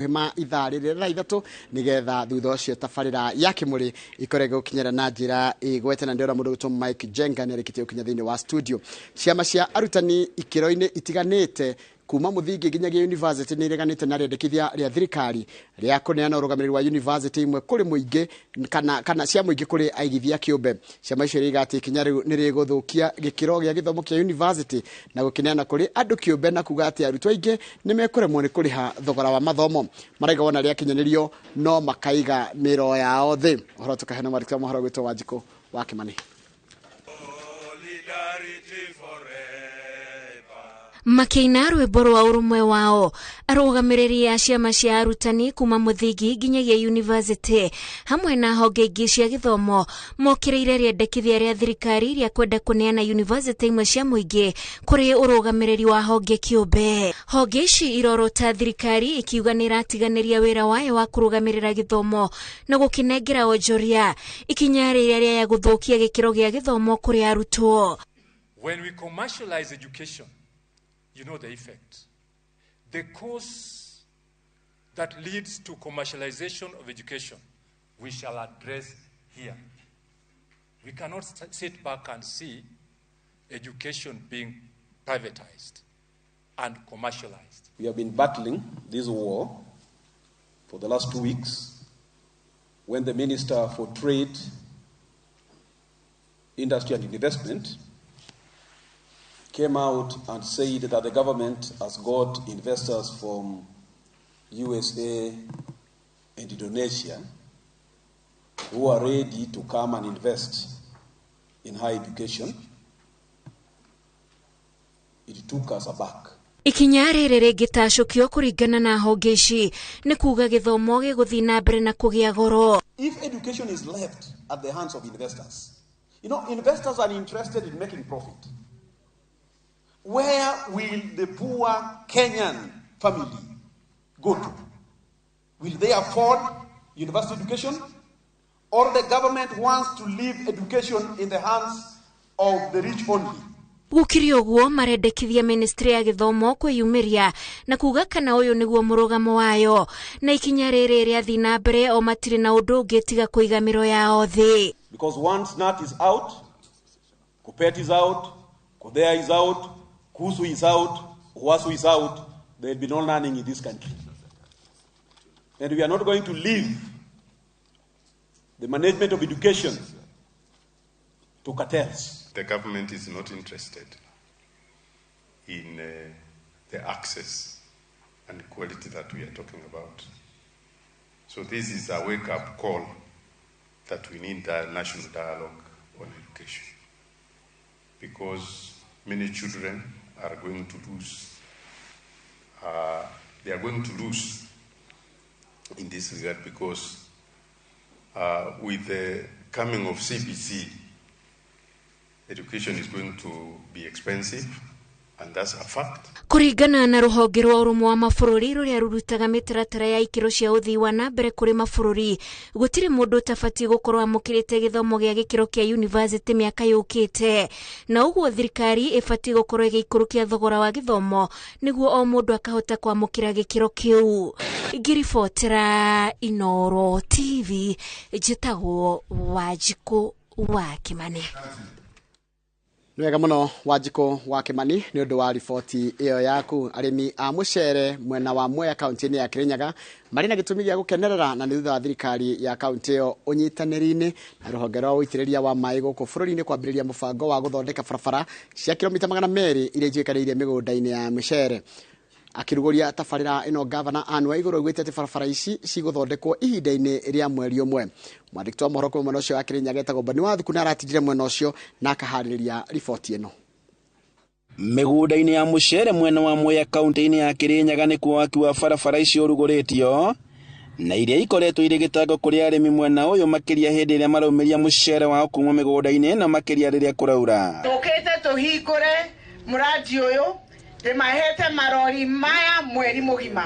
Ma ithaa rĩrĩ thaa 3 nĩgetha thutha ũcio tabarĩra ya Kĩmũrĩ ĩkorwo ĩgũkinyĩra na njĩra ĩgwete. Na ndĩrona mũndũ gwĩtwo Mike Jenga nĩ arĩkĩtie gũkinya thĩinĩ wa studio. Ciama cia arutani ikĩro-inĩ itiganĩte kuma mũthingi nginyagia university nĩ ireganĩte na rĩendekithia rĩa thirikari rĩa kũneana ũrũgamĩrĩri wa university imwe kũrĩ mũingĩ kana cia mũingĩ kũrĩ aigithia kĩũmbe. Ciama icio irauga atĩ ikinya rĩu nĩ rĩgũthũkia gĩkĩro gĩa gĩthomo kĩa university na gũkĩneana kũrĩ andũ kĩũmbe, na kuga atĩ arutwo aingĩ nĩ mekũremwo nĩ kũrĩha thogora wa mathomo. Maraiga wona rĩakinyanĩrio no makaiga mĩro yao thĩ. Ũhoro tũkaheana mwandĩki wa mohoro gwĩtwo Wanjikũ wa Kĩmani. Makĩina rwĩmbo rwa ũrũmwe wao, arũgamĩrĩri a ciama cia arutani kuma mũthingi nginyagia university hamwe na honge ingĩ cia gĩthomo mokĩrĩire rĩendekithia rĩa thirikari rĩa kwenda kũneana university imwe cia mũingĩ kũrĩ ũrũgamĩrĩri wa honge kĩũmbe. Honge ici irorota thirikari ikiuga nĩ ĩratiganĩria wĩra wayo wa kũrũgamĩrĩra gĩthomo na gũkĩnengera onjoria, ikinya rĩrĩa rĩaya gũthũkia gĩkĩro gĩa gĩthomo kũrĩ arutwo. When we commercialize education, you know the effect. The cause that leads to commercialization of education, we shall address here. We cannot sit back and see education being privatized and commercialized. We have been battling this war for the last 2 weeks when the Minister for Trade, Industry and Investment came out and said that the government has got investors from USA and Indonesia who are ready to come and invest in higher education. It took us aback. Ikinya rĩrĩ rĩngĩtacũkio kũringana na honge ici nĩ kuga gĩthomo gĩgũthiĩ na mbere na kũgĩa goro. If education is left at the hands of investors, investors are interested in making profit. Where will the poor Kenyan family go to? Will they afford university education? Or the government wants to leave education in the hands of the rich only? Gũkĩrĩ ũguo, marendekithia ministry ya gĩthomo kwĩyumĩria na kuga kana ũyũ nĩguo mũrũgamo wayo, na ikinya rĩrĩ rĩathiĩ na mbere o matirĩ na ũndũ ũngĩ tiga kũiga mĩro yao thĩ. Because once KNUT is out, KUPPET is out, KUDHEIHA is out, KUSU is out, UASU is out, there will be no learning in this country. And we are not going to leave the management of education to cartels. The government is not interested in the access and quality that we are talking about. So this is a wake-up call that we need a national dialogue on education, because many children are going to lose. They are going to lose in this regard because with the coming of CBC, education is going to be expensive, and that's a fact. Kũringana na rũhonge rwa ũrũmwe wa mabũrũri rũrĩa rũrutaga mĩtaratara ya ikĩro cia ũthii wa na mbere kũrĩ mabũrũri, gũtirĩ mũndũ ũtabatiĩ gũkorwo amũkĩrĩte gĩthomo gĩa gĩkĩro kĩa university mĩaka yũkĩte, na ũguo thirikari ĩbatiĩ gũkorwo ĩgĩikũrũkia thogora wa gĩthomo nĩguo o mũndũ akahota kwamũkĩra gĩkĩro kĩu. Ngĩribotera Inoro TV, njĩtagwo Wanjikũ wa Kĩmani. Nĩ wega mũno, Wanjikũ wa Kĩmani, nĩ ũndũ wa riboti ĩyo yaku. Arĩmi a mũcere mwena wa Mwea kaunti-inĩ ya Kĩrĩnyaga marĩ na gĩtũmi gĩa gũkenerera, na nĩ thutha wa thirikari ya kaunti ĩyo ũnyitanĩri-inĩ na rũhonge rwa ũitĩrĩria wa maĩ gũkũ bũrũri-inĩ kwambĩrĩria mũbango wa gũthondeka barabara cia kilomita 200 iria ituĩkanĩirie mĩgũnda-inĩ ya mĩcere. Akĩrugũria tabarĩra ĩno, gavana Anne Waigũrũ augĩte atĩ barabara ici cigũthondekwo ihinda-inĩ rĩa mweri ũmwe. Mwandĩki wa mohoro kuma mwena ũcio wa Kĩrĩnyaga etagwo Bani Wathuku nĩ aratindire mwena ũcio na akaharĩrĩria riboti ĩno. Mĩgũnda-inĩ ya mũcere mwena wa Mwea kaunti-inĩ ya Kĩrĩnyaga nĩkuo waki wa barabara icio ũrugũrĩtio, na iria ikoretwo irĩ gĩtango kũrĩ arĩmi mwena ũyũ, makĩria hĩndĩ ĩrĩa maraumĩria mũcere wao kuma mĩgũnda-inĩ ĩno, makĩria rĩrĩa kũraura. Tũkĩte tũhingũre mũrandi ũyũ. Ndĩmahete marori maya mweri mũgima,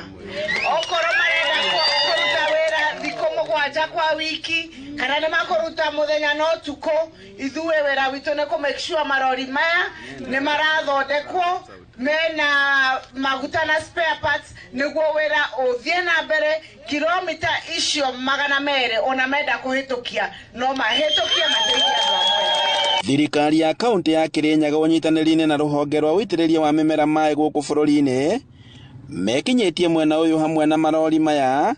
okorwo marenda kũruta wĩra thikũ 7 kwa wiki kana nĩ makũruta mũthenya na ũtukũ, ithuĩ wĩra witũ nĩ kũ make sure marori maya nĩ marathondekwo. Mena maguta na spare parts niguo wira uthie na mbere kilomita icio 200 ona menda kuhitukia no mahitukie mateithie andu a Mwea. Thirikari ya kaunti ya Kirinyaga ũnyitanĩri-inĩ na rũhonge rwa ũitĩrĩria wa mĩmera maĩ gũkũ bũrũri-inĩ mekinyĩtie mwena ũyũ hamwe na marori maya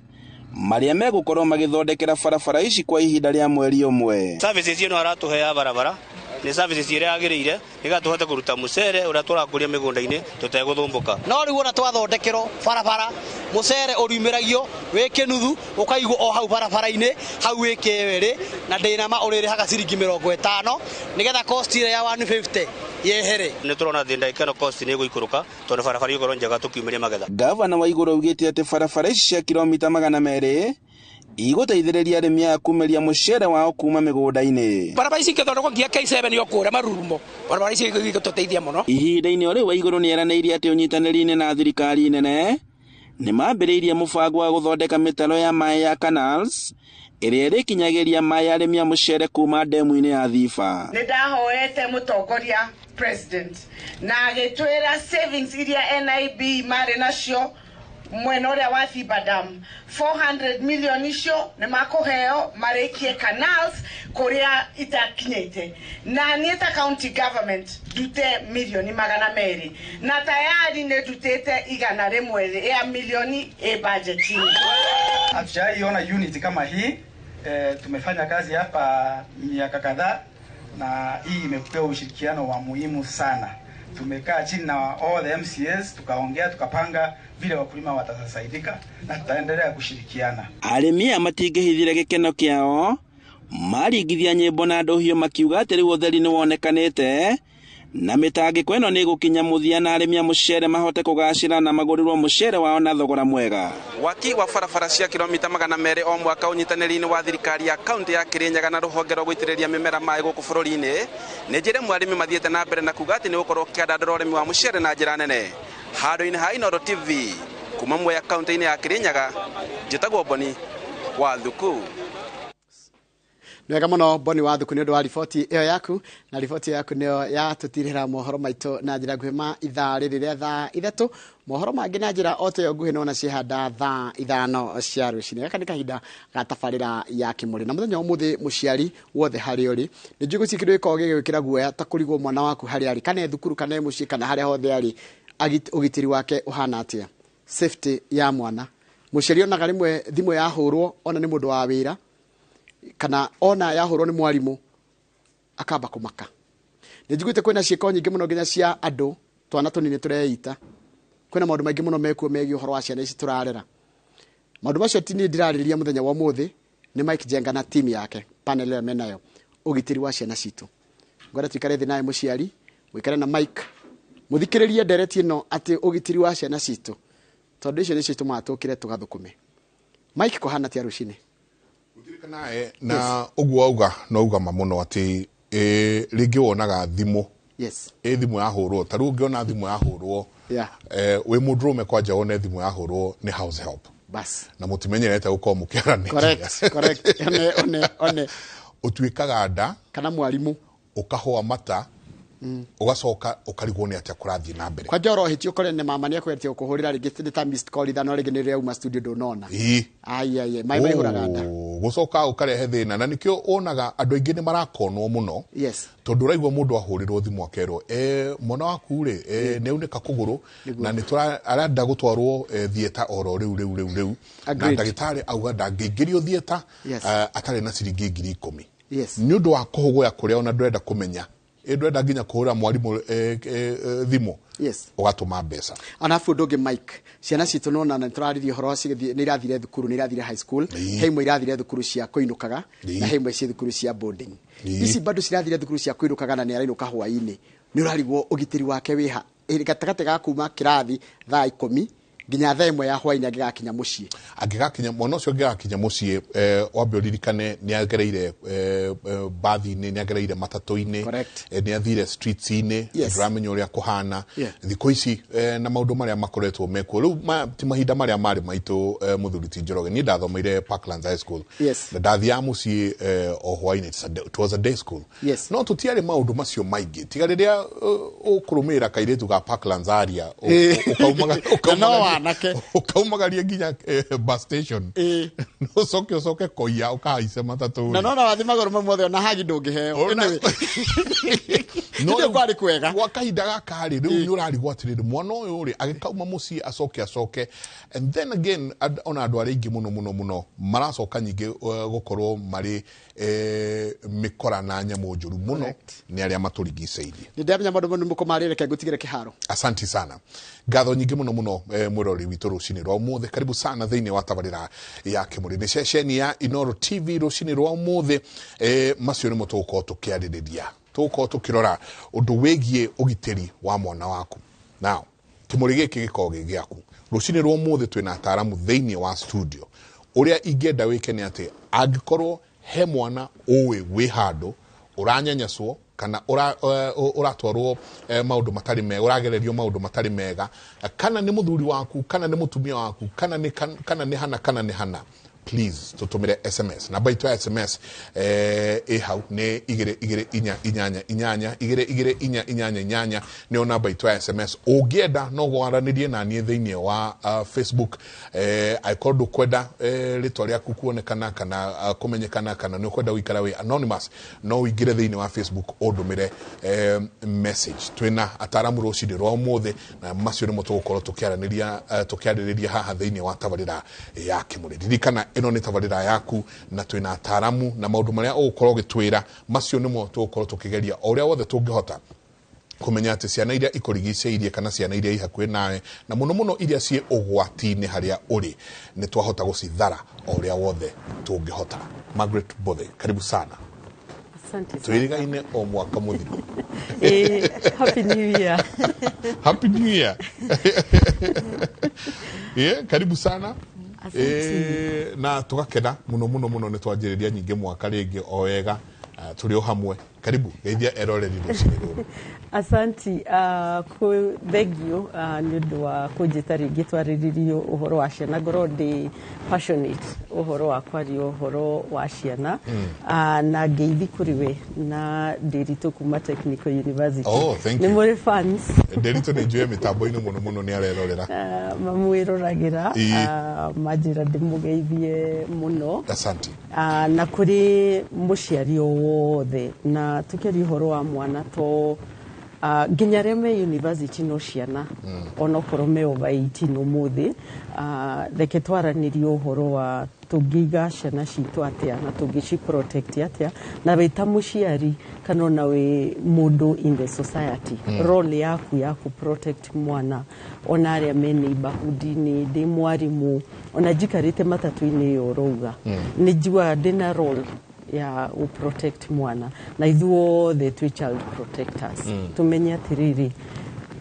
marĩa megũkorwo magĩthondekera barabara ici kwa ihinda rĩa mweri ũmwe. Services ĩno aratũhe ya barabara nĩ services ĩrĩa yagĩrĩire nĩgetha tũhote kũruta mũcere ũrĩa tũrakũria mĩgũnda-inĩ tũtegũthũmbũka. No rĩu ona twathondekerwo barabara mũcere ũriumĩragio wĩ kĩnuthu ũkaigwo o hau barabara-inĩ hau wĩ kĩwĩrĩ na ndĩna ma ũrĩrĩhaga ciringi 50 nĩgetha cost ĩrĩa ya 150 yehere. Nĩ tũrona atĩ ndagĩka ĩno cost nĩ ĩgũikũrũka tondũ barabara ĩgũkorwo njega tũkiumĩria magetha. Gavana wa Igũrũ augĩte atĩ barabara ici cia kilomita 200 igũteithĩrĩria arĩmi aya kumĩria mũcere wao kuma mĩgũnda-inĩ. Barabara ici ingĩthondekwo nginya K7 yo kũrĩa marurumo, barabara ici igũtũteithia mũno. Ihinda-inĩ o rĩu Waigũrũ nĩeranĩire atĩ ũnyitanĩri-inĩ na thirikari nene nĩ mambĩrĩirie mũbango wa gũthondeka mĩtaro ya maĩ ya canals ĩrĩa ĩrĩkinyagĩria maĩ arĩmi a mũcere kuma ndemu-inĩ ya Thiba. Nĩ ndahoete mũtongoria president na agĩtwĩra savings iria NIB marĩ nacio mwena ũrĩa wa Thiba Dam 400 million icio nĩ makũheo marĩkie canals kũrĩa itakinyĩte, na niĩ ta county government ndute milioni 200 na tayari nĩ ndutĩte 101 ya milioni ĩ budget-inĩ. Hatujaiona unit kama hii. Tumefanya kazi hapa miaka kadhaa na hii imekuwa ushirikiano wa muhimu sana. Tumekaa chini na all the MCAs tukaongea, tukapanga vile wakulima watasaidika na tutaendelea kushirikiana. Arĩmi aya matingĩhithire gĩkeno kĩao maringithia nyĩmbo na ndũhiũ makiuga atĩ rĩu ũtheri nĩwonekanĩte na mĩtangĩko ĩno nĩ ĩgũkinya mũthia na arĩmi a mũcere mahote kũgacĩra na magũrĩrwo mũcere wao na thogora mwega. Waki wa barabara cia kilomita 200 o mwaka ũnyitanĩri-inĩ wa thirikari ya kaunti ya Kirinyaga na rũhonge rwa gũitĩrĩria mĩmera maĩ gũkũ bũrũri-inĩ nĩ njĩra ĩmwe arĩmi mathiĩte na mbere na kuga atĩ nĩ gũkorwo ũkĩandandũra ũrĩmi wa mũcere na njĩra nene. Handũ-inĩ ha Inooro TV kuma Mwea kaunti-inĩ ya Kirinyaga, njĩtagwo Boni wa Thuku. Nĩ wega mũno Boni wa Thuku nĩ ũndũ wa riboti ĩyo yaku, na riboti ĩyo yaku nĩyo yatũtirĩra mohoro maitũ na njĩra nguhĩ ma ithaa rĩrĩ rĩa thaa 3. Mohoro mangĩ na njĩra o ta ĩyo nguhĩ nona ciĩhanda thaa 5 cia rũcinĩ. Gaka nĩ kahinda ga tabarĩra ya Kĩmũrĩ, na mũthenya wa ũmũthĩ mũciari wothe harĩa ũrĩ nĩ njũĩ gũtirĩ kĩndũ gĩkoragwo gĩgĩkĩra guoya ta kũrigwo mwana waku harĩa arĩ, kana e thukuru kana e mũciĩ kana harĩa hothe arĩ, ũgitĩri wake ũhana atĩa, safety ya mwana. Mũciari onaga rĩmwe thimũ yahũrwo ona nĩ mũndũ wa wĩra kana ona yahũrwo nĩ mwarimũ akamba kũmaka. Nĩ njiguĩte kwĩna ciĩko nyingĩ mũno nginya cia andũ twana tũnini tũreita. Kwĩna maũndũ maingĩ mũno mekuo megiĩ ũhoro wa ciana ici tũrarera. Maũndũ macio ti niĩ ndĩrarĩrĩria mũthenya wa ũmũthĩ, nĩ Mike Njenga na timu yake, panel ĩrĩa menayo, ũgitĩri wa ciana citũ. Ngwenda tuikare thĩ nawe mũciari, ũikare na Mike, mũthikĩrĩrie ndereti ĩno atĩ ũgitĩri wa ciana citũ, tondũ icio nĩcio itũmaga tũkĩre tũgathũkũme. Mike, kũhana atĩa rũcinĩ? Nae na ũguo auga no auga ma mũno atĩ rĩngĩ wonaga thimũ. Yes. Thimũ yahũrwo ta rĩu ũngĩona thimũ yahũrwo, wĩ mũndũrũme kwanja wone thimũ yahũrwo nĩ house help. Bas. Na mũtimenyerete gũkorwo mũkĩaranĩria. Correct, correct. One, one, one. Ũtuĩkaga nda kana mwarimũ ũkahũa mata ũgacoka ũkarigwo nĩ atĩa kũrathiĩ na mbere. Kwanja ũrohĩtio ũkore nĩ mama nĩekwendetie gũkũhũrĩra rĩngĩ nĩ ta missed call ithano rĩngĩ nĩ rĩauma studio ndũnona. Ai ai maĩ maihũraga nda. Gũcoka ũkarehe thĩna, na nĩkĩo wonaga andũ aingĩ nĩ marakonwo mũno. Yes. Tondũ ũraigua mũndũ ahũrĩrwo thimũ akerwo mwana waku rĩ nĩ aunĩka kũgũrũ na nĩ arenda gũtwarwo theatre oro rĩu rĩu rĩu rĩu, na ndagĩtarĩ auga ndangĩingĩrio theatre atarĩ na ciringi 10,000. Yes. Nĩ ũndũ wa kũhũgũya kũrĩa ona ndũrenda kũmenya, ndũrenda nginya kũhũrĩra mwarimũ thimũ. Yes. Ũgatũma mbeca. Arabu ũndũ ũngĩ Mike, ciana citũ nona nĩ tũrarĩria ũhoro cigĩthiĩ, nĩ irathire thukuru, nĩ irathire high school, he imwe irathire thukuru cia kũinũkaga na he imwe ci thukuru cia boarding. Ici bado cirathire thukuru cia kũinũkaga na nĩ arainũka hwaĩ-inĩ. Nĩ ũrarigwo ũgitĩri wake wĩha gatagatĩ ga kuma kĩrathi thaa 10 Nginya thaa 1 ya hwainĩ angĩgakinya mũciĩ. Angĩgakinya, mwana ũcio angĩgakinya mũciĩ, wambe ũririkane nĩ agereire mbathi-inĩ, nĩ agereire matatũ-inĩ, nĩ athire streets-inĩ, ndũramenya ũrĩa kũhana thikũ ici, na maũndũ marĩa makoretwo mekuo rĩu ti mahinda marĩa marĩ maitũ. Mũthuri ti Njoroge, niĩ ndathomeire Parklands High School na ndathiaga mũciĩ o hwainĩ. It was a day school. No tũtiarĩ maũndũ macio maingĩ, tiga rĩrĩa ũkũrũmĩrĩra kairĩtu ga Parklands aria Na no wanake. Ũkaumagaria nginya bus station, ũcoke koia ũkahaice matatũ. Na nona wathi magũrũ mau mothe, ona hagi ndũngĩheo. Anyway, No ndio rĩu kwarĩ kwega. Gwa kahinda gaka rĩ, rĩu nĩ ũrarigwo atĩrĩrĩ, mwana ũyũ rĩ, agĩkauma mũciĩ acoke and then again ona andũ arĩa aingĩ mũno mũno mũno maracoka nyingĩ gũkorwo marĩ mĩkora na nyamũ njũru mũno nĩ arĩa matũrigicĩirie. Nĩ ndamenya maũndũ mau nĩ mũkũmarĩre, reke ngũtigĩre kĩharo. Asanti sana, ngatho nyingĩ mũno mũno, mwĩroreri witũ rũcinĩ rwa ũmũthĩ. Karibu sana thĩinĩ wa tabarĩra ya Kĩmũrĩ, nĩ ceceni ya Inoro TV. Rũcinĩ rwa ũmũthĩ, macio nĩmo tũgũkorwo tũkĩarĩrĩria, tũgũkorwo tũkĩrora ũndũ wĩgiĩ ũgitĩri wa mwana waku. Now kĩmũrĩ gĩkĩ gĩkoragwo gĩ gĩaku. Rũcinĩ rwa ũmũthĩ twĩna ataramu thĩinĩ wa studio. Ũrĩa ingĩenda wĩke nĩ atĩ, angĩkorwo he mwana ũĩ wĩ handũ ũranyanyaswo kana ũratwarwo maũndũ matarĩ mega, ũragererio maũndũ matarĩ mega, kana nĩ mũthuri waku, kana nĩ mũtumia waku, kana nĩ hana, kana nĩ hana, please tũtũmĩre SMS. Namba itũ ya SMS ĩ hau, nĩ 22488, 22488 nĩyo namba itũ ya SMS. Ũngĩenda no waranĩrie na niĩ thĩinĩ wa Facebook. Angĩkorwo ndũkwenda rĩtwa rĩaku kuonekana kana kũmenyekana, kana nĩ ũkwenda gũikara wĩ anonymous, no ũingĩre thĩinĩ wa Facebook ũndũmĩre message. Twĩna ataramu rũcinĩ rwa ũmũthĩ, na macio nĩmo tũgũkorwo tũkĩaranĩria, tũkĩarĩrĩria haha thĩinĩ wa tabarĩra ya Kĩmũrĩ. Ririkana ĩno nĩ tabarĩra yaku na twĩna ataramu, na maũndũ marĩa ũgũkorwo ũgĩtwĩra, macio nĩmo tũgũkorwo tũkĩgeria o ũrĩa wothe tũngĩhota kũmenya atĩ ciana iria ikũrigicĩirie kana ciana iria i hakuhĩ nawe, na mũno mũno iria ciĩ ũgwati-inĩ harĩa ũrĩ, nĩ twahota gũcithara o ũrĩa wothe tũngĩhota. Margaret Bothe, karibu sana. Asante sana. Twĩrĩgaine o mwaka mũthiru. Happy New Year. Happy New Year. Yeah, karibu sana. Asante. Na tũgakena mũno mũno mũno nĩ twanjĩrĩria nyingĩ mwaka rĩngĩ o wega, tũrĩ o hamwe. Karibu, geithia eroreri rũcinĩ rũrũ. Asanti, thank you nĩ ũndũ wa kũnjĩta rĩngĩ twarĩrĩrio ũhoro wa ciana. Ngorwo ndĩ passionate ũhoro wa kwaria ũhoro wa ciana. Na ngeithi kũrĩ we na Ndĩritũ kuma Technical University. Oh, thank Nĩ you. mũrĩ fans. Ndĩritũ nĩ njũĩ mĩtambo-inĩ mũno mũno, nĩ arerorera. Mamwĩroragĩra. Manjĩra ndĩmũgeithie mũno. Asante. Na kũrĩ mũciari o wothe, na tũkĩaria ũhoro wa mwana to nginya arĩa me university no ciana, onokorwo me over 18 ũmũthĩ. Reke twaranĩrie ũhoro wa tũngĩiga ciana citũ atĩa na tũngĩci protect atĩa, na wĩ ta mũciari kana ona wĩ mũndũ in the society, role yaku ya kũ protect mwana, ona arĩa me neighborhood-inĩ. Ndĩ mwarimũ, ona njikarĩte matatũ-inĩ ĩyo ũrauga, nĩ njiguaga ndĩna role ya gũ protect mwana, na ithuothe twĩ child protectors. Tũmenye atĩrĩrĩ,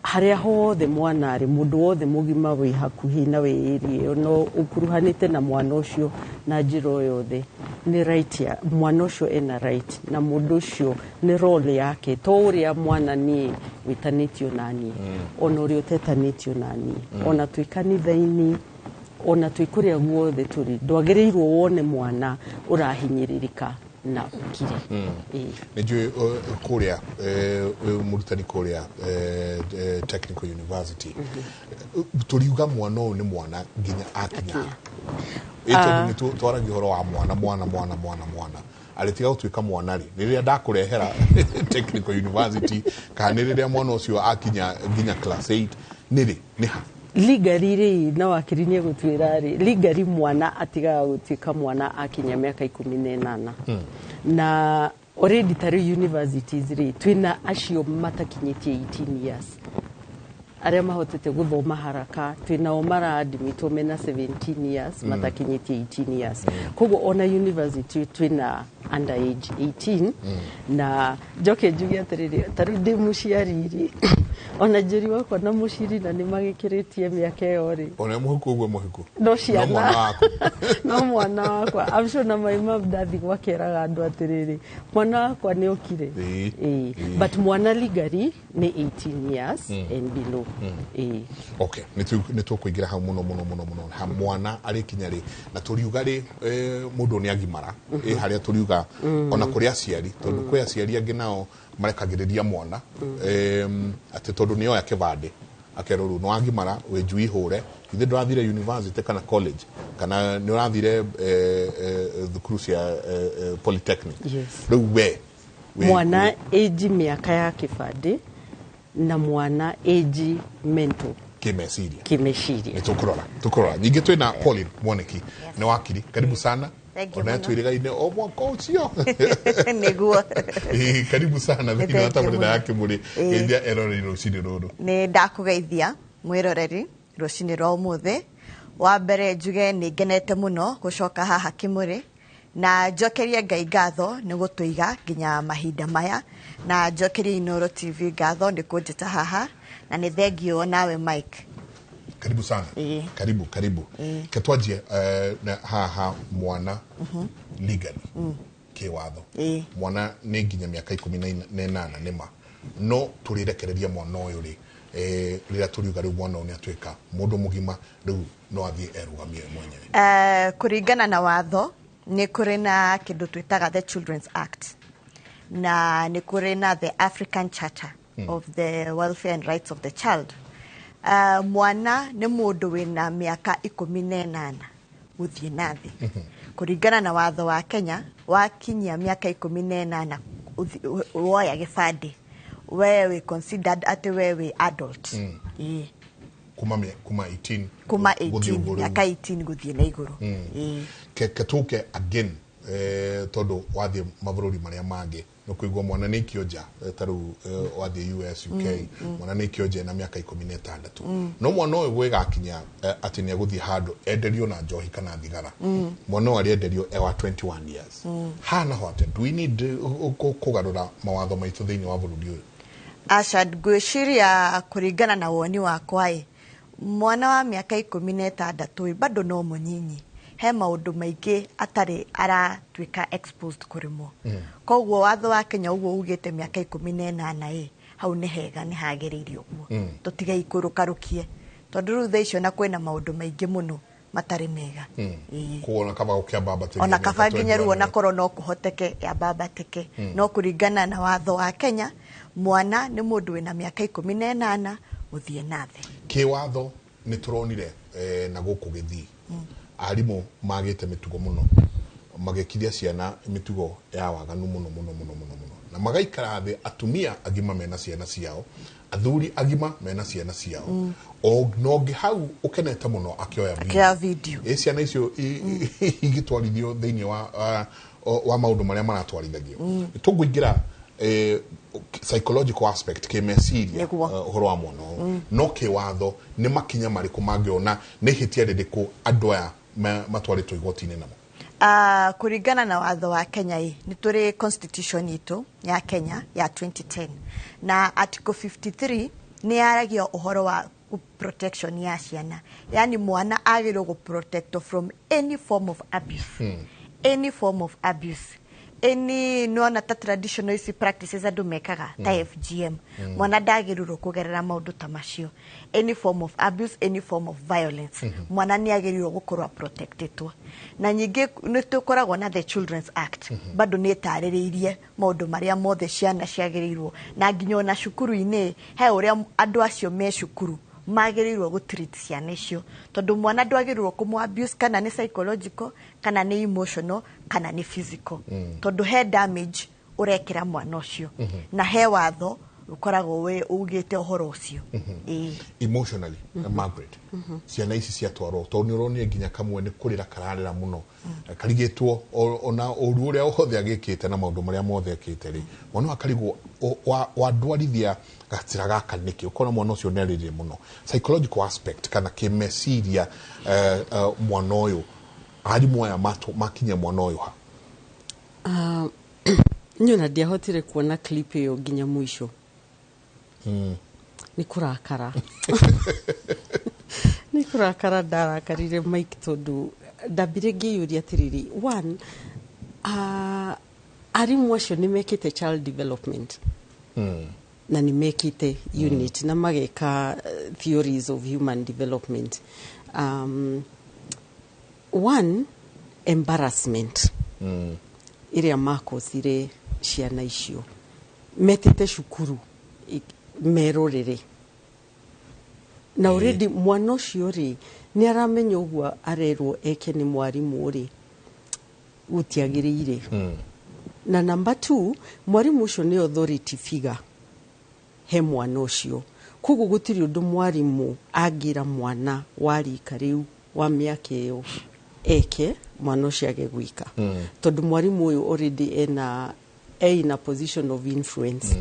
harĩa hothe mwana arĩ, mũndũ wothe mũgima wĩ hakuhĩ na wĩ area ĩyo no ũkuruhanĩte na mwana ũcio na njĩra o yothe, nĩ right ya mwana ũcio, ena right, na mũndũ ũcio nĩ role yake, to ũrĩa mwana niĩ wĩtanĩtio naniĩ, ona ũrĩa ũtetanĩtio naniĩ, ona twĩ kanitha-inĩ, ona twĩ kũrĩa guothe tũrĩ, ndwagĩrĩirwo wone mwana ũrahinyĩrĩrĩka na ũkire. Ĩĩ. Nĩ njũĩ kũrĩa wĩ mũrutani kũrĩa Technical University, tũriuga mwana ũyũ nĩ mwana nginya akinya ha? Ĩ tondũ nĩ twaragia ũhoro wa mwana mwana mwana mwana mwana, arĩtiga gũtuĩka mwana rĩ? Nĩ rĩrĩa ndakũrehera Technical University, kana nĩ rĩrĩa mwana ũcio akinya nginya class 8? Nĩ rĩ, nĩ ha? Legally rĩ, na wakiri nĩ egũtwĩra rĩ, legally mwana atigaga gũtuĩka mwana akinya mĩaka 18. Na already ta rĩu universities rĩ, twĩna acio matakinyĩtie 18 years arĩa mahotete gũthoma haraka, twĩnao maraadmitwo mena 17 years, matakinyĩtie 18 years. Koguo ona university twĩna under age 18. Na njoke njuge atĩrĩrĩ, ta rĩu ndĩ mũciari rĩ, ona njũri wakwa na mũcirina nĩ magĩkĩrĩtie mĩaka ĩyo rĩ. Ona mũhiku ũguo mũhiku. No ciana. No mwana waku. No mwana wakwa. I'm sure na my mom ndathi gwakeraga andũ atĩrĩrĩ, mwana wakwa nĩ okire. Ĩĩ. But mwana legally nĩ 18 years and below. Ĩĩ. Okay, nĩ tũkũingĩra hau mũno mũno mũno mũno ha mwana arĩkinya rĩ, na tũriuga rĩ, mũndũ nĩ agimara ĩ harĩa tũriuga ona kũrĩ aciari, tondũ kwĩ aciari angĩ nao marekagĩrĩria mwana atĩ tondũ nĩ oya kĩbandĩ akerwo rĩu nĩ wagimara, wĩ njui hũre, ithe ndũrathire university kana college kana nĩ ũrathire thukuru cia polytechnic. Rĩu we mwana age mĩaka ya kĩbandĩ na mwana age mental kimeciria. Kimeciria. Nĩ tũkũrora nyingĩ. Twĩna Pauline Mwaniki, nĩ wakiri, karibu sana. Ona twĩrĩgaine o mwaka ũcio. Nĩguo. Karibu sana thĩinĩ wa tabarĩra ya Kĩmũrĩ geithia eroreri rũcinĩ rũrũ. Nĩ ndakũgeithia mwĩroreri rũcinĩ rwa ũmũthĩ. Wa mbere njuge nĩ ngenete mũno gũcoka haha Kĩmũrĩ, na njokerie Ngai ngatho nĩ gũtũiga nginya mahinda maya, na njokerie Inooro TV ngatho nĩ kũnjĩta haha, na nĩ thengio nawe Mike. Karibu sana. Karibu karibu. Ketwanjie haha mwana legally kĩwatho mwana nĩ nginya mĩaka 18 nĩma, no tũrĩrekereria mwana ũyũ rĩ, rĩrĩa tũriuga rĩu mwana ũyũ nĩ atuĩka mũndũ mũgima, rĩu no athiĩ erũgamie mwenyewe? Kũringana na watho nĩ kũrĩ na kĩndũ twĩtaga the Children's Act, na nĩ kũrĩ na the African Charter of the Welfare and Rights of the Child. Mwana nĩ mũndũ wĩna mĩaka 18 gũthiĩ na thĩ. Kũringana na watho wa Kenya, wakinyia mĩaka 18 woya gĩbandĩ, we wĩ considered atĩ we wĩ adult. Kuma 18. Kuma 18, mĩaka 18 gũthiĩ na igũrũ. Ketũke again, tondũ wathiĩ mabũrũri marĩa mangĩ nĩ kũigua mwana nĩ ikio nja, ta rĩu wathiĩ US, UK, mwana nĩ ikio nja na mĩaka 16. No mwana ũyũ gwĩgakinya atĩ nĩ egũthiĩ handũ enderio na njohi kana thigara, mwana ũyũ arĩenderio e wa 21 years. Haha naho atĩa, do we need kũgarũra mawatho maitũ thĩinĩ wa bũrũri ũyũ? Aca, ngwĩciria kũringana na woni wakwa ĩ, mwana wa mĩaka 16 bado no mũnyinyi, he maũndũ maingĩ atarĩ aratuĩka exposed kũrĩ mo. Koguo watho wa Kenya ũguo ugĩte mĩaka 18 ĩ, hau nĩ hega, nĩ hagĩrĩire ũguo, tũtige ikũrũkarũkie, tondũ rĩu thaa icio na kwĩna maũndũ maingĩ mũno matarĩ mega. Koguo kaba gũkĩambambatĩria ona kaba nginya rĩu ona korwo no kũhoteke yambambatĩke, no kũringana na watho wa Kenya mwana nĩ mũndũ wĩna mĩaka 18 gũthiĩ na thĩ. Kĩwatho nĩ tũronire na gũkũ gĩthii arimũ magĩte mĩtugo mũno, magĩkiria ciana mĩtugo ya waganu mũno mũno mũno mũno mũno, na magaikara thĩ atumia agima mena ciana ciao, athuri agima mena ciana ciao, o nongi hau ũkenete mũno akĩoya video. Ĩ ciana icio igĩtwarithio thĩinĩ wa maũndũ marĩa maratwarithagio. Tũngũingĩra psychological aspect kĩmeciria ũhoro wa mwana ũyũ, no kĩwatho nĩ makinya marĩkũ mangĩona nĩ ihĩtia rĩrĩkũ andũ aya matwarĩtwo igoti-inĩ namo? Kũringana na watho wa Kenya ĩ, nĩ tũrĩ constitution itũ ya Kenya ya 2010, na article 53 nĩ yaragia ũhoro wa protection ya ciana, yani mwana agĩrĩirwo gũ protect from any form of abuse. Any form of abuse, any nĩwona ta traditional ici practices andũ mekaga ta FGM, mwana ndagĩrĩirwo kũgerera maũndũ ta macio. Any form of abuse, any form of violence, mwana nĩ agĩrĩirwo gũkorwo protected. Na nyingĩ nĩ tũkoragwo na the Children's Act, bado nĩ ĩtarĩrĩirie maũndũ marĩa mothe ciana ciagĩrĩirwo, na nginya ona cukuru-inĩ he ũrĩa andũ acio me cukuru magĩrĩirwo gũ treat ciana icio, tondũ mwana ndwagĩrĩirwo kũmũ abuse, kana nĩ psychological, kana nĩ emotional, kana nĩ physical, tondũ he damage ũrekĩra mwana ũcio, na he watho ũkoragwo wĩ ugĩte ũhoro ũcio. Emotionally, Margaret, ciana ici ciatwarwo, tondũ nĩ ũronire nginya kamwe nĩ kũrĩra kararĩra mũno, karigĩtwo ona ũru ũrĩa wothe agĩkĩte na maũndũ marĩa mothe ekĩte rĩ, mwana akarigwo wandwarithia gacĩra gaka nĩkĩ, ũkona mwana ũcio nĩ arĩrire mũno. Psychological aspect kana kĩmeciria, mwana ũyũ arimũ aya makinya mwana ũyũ ha? Niĩ ona ndiahotire kuona clip ĩyo nginya mũico. Nĩ kũrakara, nĩ kũrakara ndarakarire Mike, tondũ ndambire ngĩyũria atĩrĩrĩ, one, arimũ acio nĩ mekĩte child development na nĩ mekĩte unit na mageka theories of human development. One, embarrassment ĩrĩa makosire ciana icio metĩte cukuru merorere na already mwana ũcio rĩ, nĩ aramenya ũguo arerwo eke nĩ mwarimũ rĩ, gũtiagĩrĩire. Na number two, mwarimũ ũcio nĩ authority figure he mwana ũcio, koguo gũtirĩ ũndũ mwarimũ angĩra mwana wa rika rĩu, wa mĩaka ĩyo, eke mwana ũcio age gwĩka, tondũ mwarimũ ũyũ already ena e in a position of influence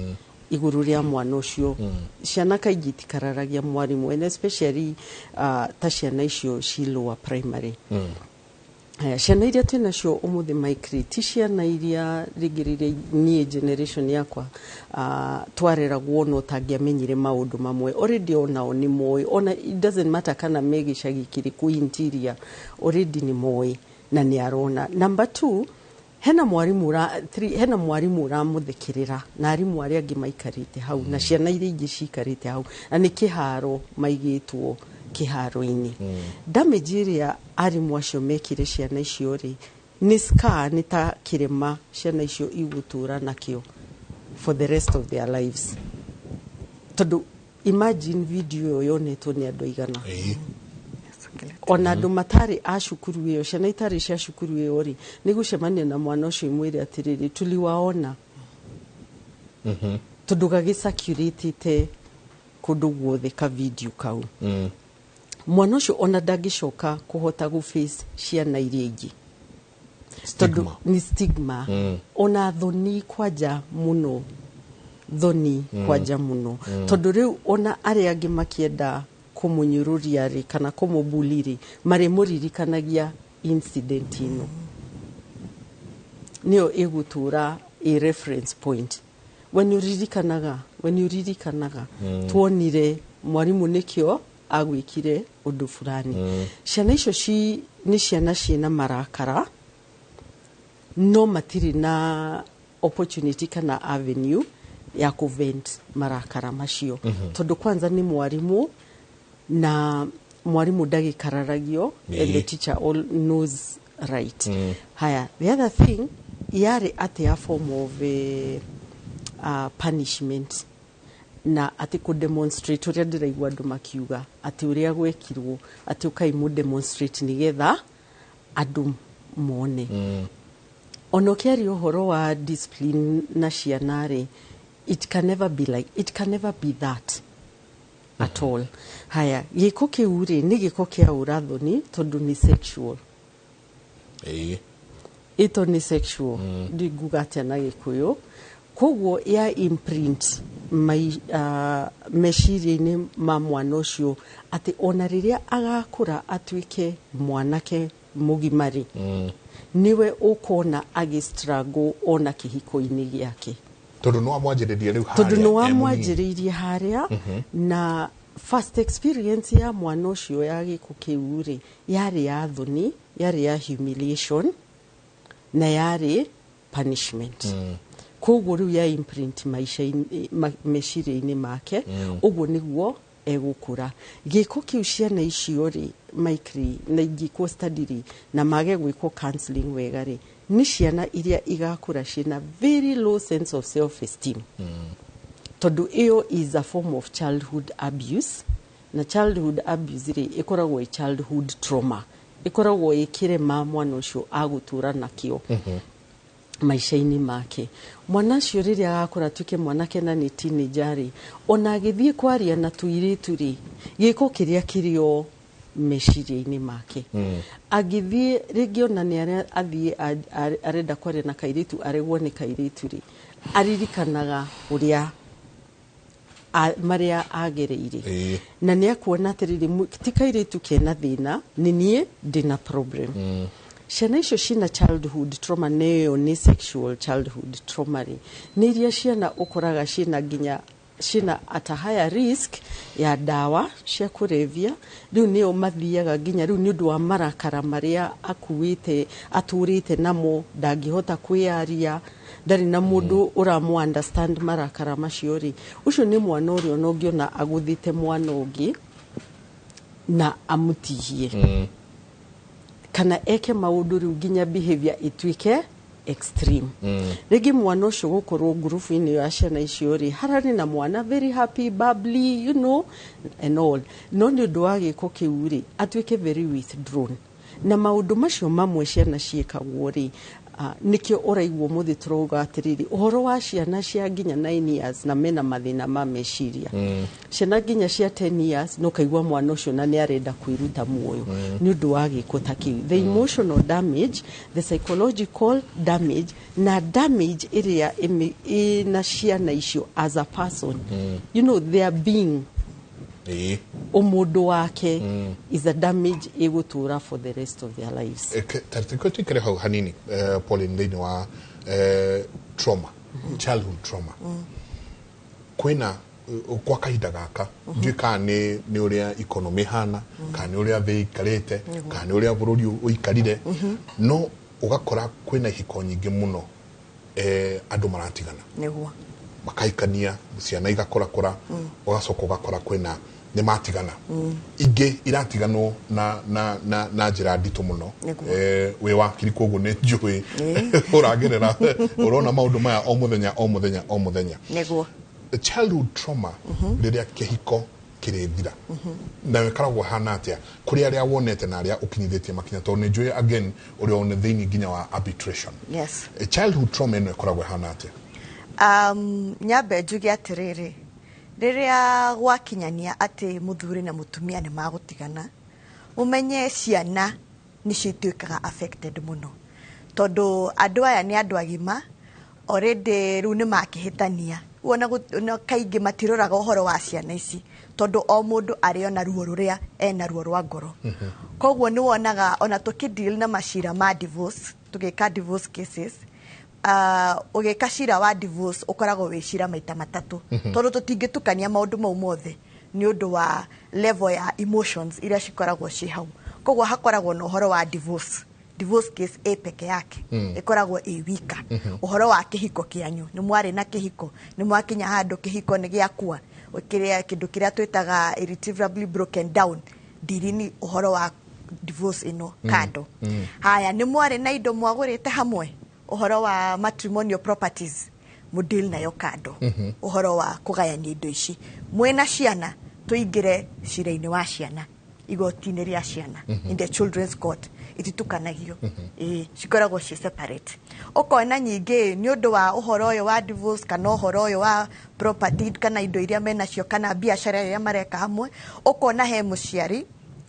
igũrũ rĩa mwana ũcio. Ciana kaingĩ itikararagia mwarimũ, and especially ta ciana icio ci lower primary. Haya, ciana iria twĩ nacio ũmũthĩ, Mike, ti ciana iria rĩngĩ rĩrĩa niĩ generation yakwa twareragwo no ũtangĩamenyire maũndũ mamwe. Already onao nĩ moĩ, ona it doesn't matter kana me gĩcagi kĩrĩkũ interior, already nĩ moĩ na nĩ arona. Number two, hena mwarimũ three, hena mwarimũ ũramũthekerera na arimũ arĩa angĩ maikarĩte hau na ciana iria ingĩ cikarĩte hau, na nĩ kĩharo maigĩtwo kĩharo-inĩ. Damage ĩrĩa arimũ acio mekire ciana icio rĩ, nĩ scar, nĩ ta kĩrema ciana icio igũtũra nakĩo for the rest of their lives, tondũ imagine video ĩyo yonetwo nĩ andũ aigana, ona andũ matarĩ a cukuru ĩyo, ciana itarĩ cia cukuru ĩyo rĩ, nĩ gũcemania na mwana ũcio imwĩre atĩrĩrĩ, "Tuliwaona," tondũ gagĩcirculate kũndũ guothe ka video kau. Mwana ũcio ona ndangĩcoka kũhota gũ face ciana iria ingĩ tondũ Stigma. Nĩ stigma. Ona thoni kwanja mũno, thoni kwanja mũno, tondũ rĩu ona arĩa angĩ makĩenda kũmũnyũrũria rĩ, kana kũmũbully rĩ, marĩmũririkanagia incident ĩno, nĩyo ĩgũtũra a reference point when ũririkanaga tuonire mwarimũ nĩkĩo agwĩkire ũndũ fulani. Ciana icio nĩ ciana ciĩna marakara, no matirĩ na opportunity kana avenue ya kũvent marakara macio, tondũ kwanza nĩ mwarimũ, na mwarimũ ndagĩkararagio, and the teacher all knows right. Haya, the other thing yarĩ atĩ a form of punishment na atĩ kũ demonstrate ũrĩa ndĩraigua andũ makiuga atĩ ũrĩa gwekirwo, atĩ ũkai mũ demonstrate nĩgetha andũ mone. Ona ũkĩaria ũhoro wa discipline na ciana rĩ, it can never be like, it can never be that at all. Haya, gĩko kĩu rĩ, nĩ gĩko kĩa ũrathoni, tondũ nĩ sexual. Ĩto nĩ sexual, ndinguga atĩa na Gĩkũyũ. Koguo ya imprint meciria-inĩ ma mwana ũcio atĩ ona rĩrĩa agakũra atuĩke mwanake mũgima rĩ, nĩwe ũkona agĩ struggle ona kĩhiko-inĩ gĩake. Tondũ nĩ wamwanjĩrĩria rĩu tondũ harĩa nĩ e mũnini. Wamwanjĩrĩirie harĩa, na first experience ya mwana ũcio ya gĩko kĩu rĩ, yarĩ ya thoni, yarĩ ya humiliation na yarĩ punishment. Koguo rĩu ya imprint maica-inĩ meciria-inĩ make. Ũguo nĩguo egũkũra. Gĩko kĩu ciana icio rĩ, Mike rĩ, na ingĩkwo study rĩ, na mage gwĩkwo counseling wega rĩ, nĩ ciana iria igakũra ciĩna very low sense of self esteem, tondũ ĩyo is a form of childhood abuse, na childhood abuse rĩ, ĩkoragwo ĩ childhood trauma, ĩkoragwo ĩ kĩrema mwana ũcio agũtũra nakĩo maica-inĩ make. Mwana ũcio rĩrĩa agakũra atuĩke mwanake na nĩ teenager rĩ, ona agĩthiĩ kwaria na tũirĩtu rĩ, gĩko kĩrĩa kĩrĩ o meciria-inĩ make, angĩthiĩ rĩngĩ ona nĩ arĩa athiĩ arenda kwaria na kairĩtu, aregwo nĩ kairĩtu rĩ, aririkanaga ũrĩa marĩa agereire, na nĩ akuona atĩrĩrĩ, ti kairĩtu kena thĩna, nĩ niĩ ndĩna problem. Ciana icio cina childhood trauma, nĩyo nĩ sexual childhood trauma rĩ, nĩ iria ciana ũkoraga ciĩna nginya ciĩna at a higher risk ya ndawa cia kũrebia. Rĩu nĩo mathiaga nginya rĩu nĩ ũndũ wa marakara marĩa akuĩte, atũrĩte namo, ndangĩhota kwĩyaria, ndarĩ na mũndũ ũramũ understand marakara macio rĩ. Ũcio nĩ mwana ũrĩa ona ũngĩona agũthĩte mwana ũngĩ na amũtihie kana eke maũndũ rĩu nginya behavior ĩtuĩke extreme. Rĩngĩ mwana ũcio gũkorwo ngurubu-inĩ ya ciana icio rĩ, hararĩ na mwana very happy, bubbly, and all, no nĩ ũndũ wa gĩko kĩu rĩ, atuĩke very withdrawn na maũndũ macio mamwe ciana ciĩkagwo rĩ. Nĩkĩo ũraigua ũmũthĩ tũrauga atĩrĩrĩ, ũhoro wa ciana cia nginya 9 years na mena mathĩna ma meciria, ciana nginya cia 10 years, no kaigua mwana ũcio na nĩ arenda kwĩruta muoyo nĩ ũndũ wa gĩko ta kĩu, the emotional damage, the psychological damage na damage ĩrĩa ĩna ciana icio as a person, their being, ũmũndũ wake is a damage ĩgũtũra for the rest of their lives. Tarĩtĩkio tuikare hau hanini, Pauline, thĩinĩ wa trauma, childhood trauma. Kwĩna kwa kahinda gaka, ndiũĩ kana nĩ ũrĩa economy ĩhana, kana nĩ ũrĩa thĩ ĩikarĩte, kana nĩ ũrĩa bũrũri ũikarire, no ũgakora kwĩna ihiko nyingĩ mũno, andũ maratigana, makahikania, ciana igakũrakũra, ũgacoka ũgakora kwĩna nĩ matigana, ingĩ iratiganwo na njĩra nditũ mũno. Wĩ wakiri, koguo nĩ njũĩ ũragerera, ũrona maũndũ maya o mũthenya, o mũthenya, o mũthenya. Childhood trauma rĩrĩa kĩhiko kĩrĩthira nayo ĩkoragwo hana atĩa kũrĩ arĩa wonete na arĩa ũkinyithĩtie makinya, tondũ nĩ njũĩ again ũrĩa one thĩinĩ nginya wa arbitration? Yes. Childhood trauma ĩno ĩkoragwo ĩhana atĩa? Nyambe njuge atĩrĩrĩ, rĩrĩa gwakinyania atĩ mũthuri na mũtumia nĩ magũtigana, ũmenye ciana nĩcio ituĩkaga affected mũno, tondũ andũ aya nĩ andũ agima already, rĩu nĩ makĩhĩtania. Ona kaingĩ matiroraga ũhoro wa ciana ici, tondũ o mũndũ arĩ ona ruo rũrĩa ena ruo rwa ngoro. Koguo nĩ wonaga ona tũkĩ na macira ma divorce, tũgĩka divorce cases, ũgĩka cira wa divorce ũkoragwo wĩ cira maita matatũ, tondũ tũtingĩtukania maũndũ mau mothe nĩ ũndũ wa level ya emotions iria cikoragwo ciĩ hau. Koguo hakoragwo na ũhoro wa divorce, divorce case ĩ peke yake, ĩkoragwo ĩ wika. Ũhoro wa kĩhiko kĩanyu, nĩ mwarĩ na kĩhiko, nĩ mwakinya handũ kĩhiko nĩ gĩakua, kĩrĩa kĩndũ kĩrĩa twĩtaga irretrievably broken down, ndirini ũhoro wa divorce ĩno kando. Haya, nĩ mwarĩ na indo mwagũrĩte hamwe, ũhoro wa matrimonial properties, mũdeal nayo kando. Ũhoro wa kũgayania indo ici, mwĩna ciana, tũingĩre cira-inĩ wa ciana, igoti-inĩ rĩa ciana, in the children's court, ititukanagio. Ĩĩ, cikoragwo ci separate. Ũkona nyingĩ nĩ ũndũ wa ũhoro ũyũ wa divorce kana ũhoro ũyũ wa property kana indo iria menacio kana biacara iria mareka hamwe, ũkona he mũciari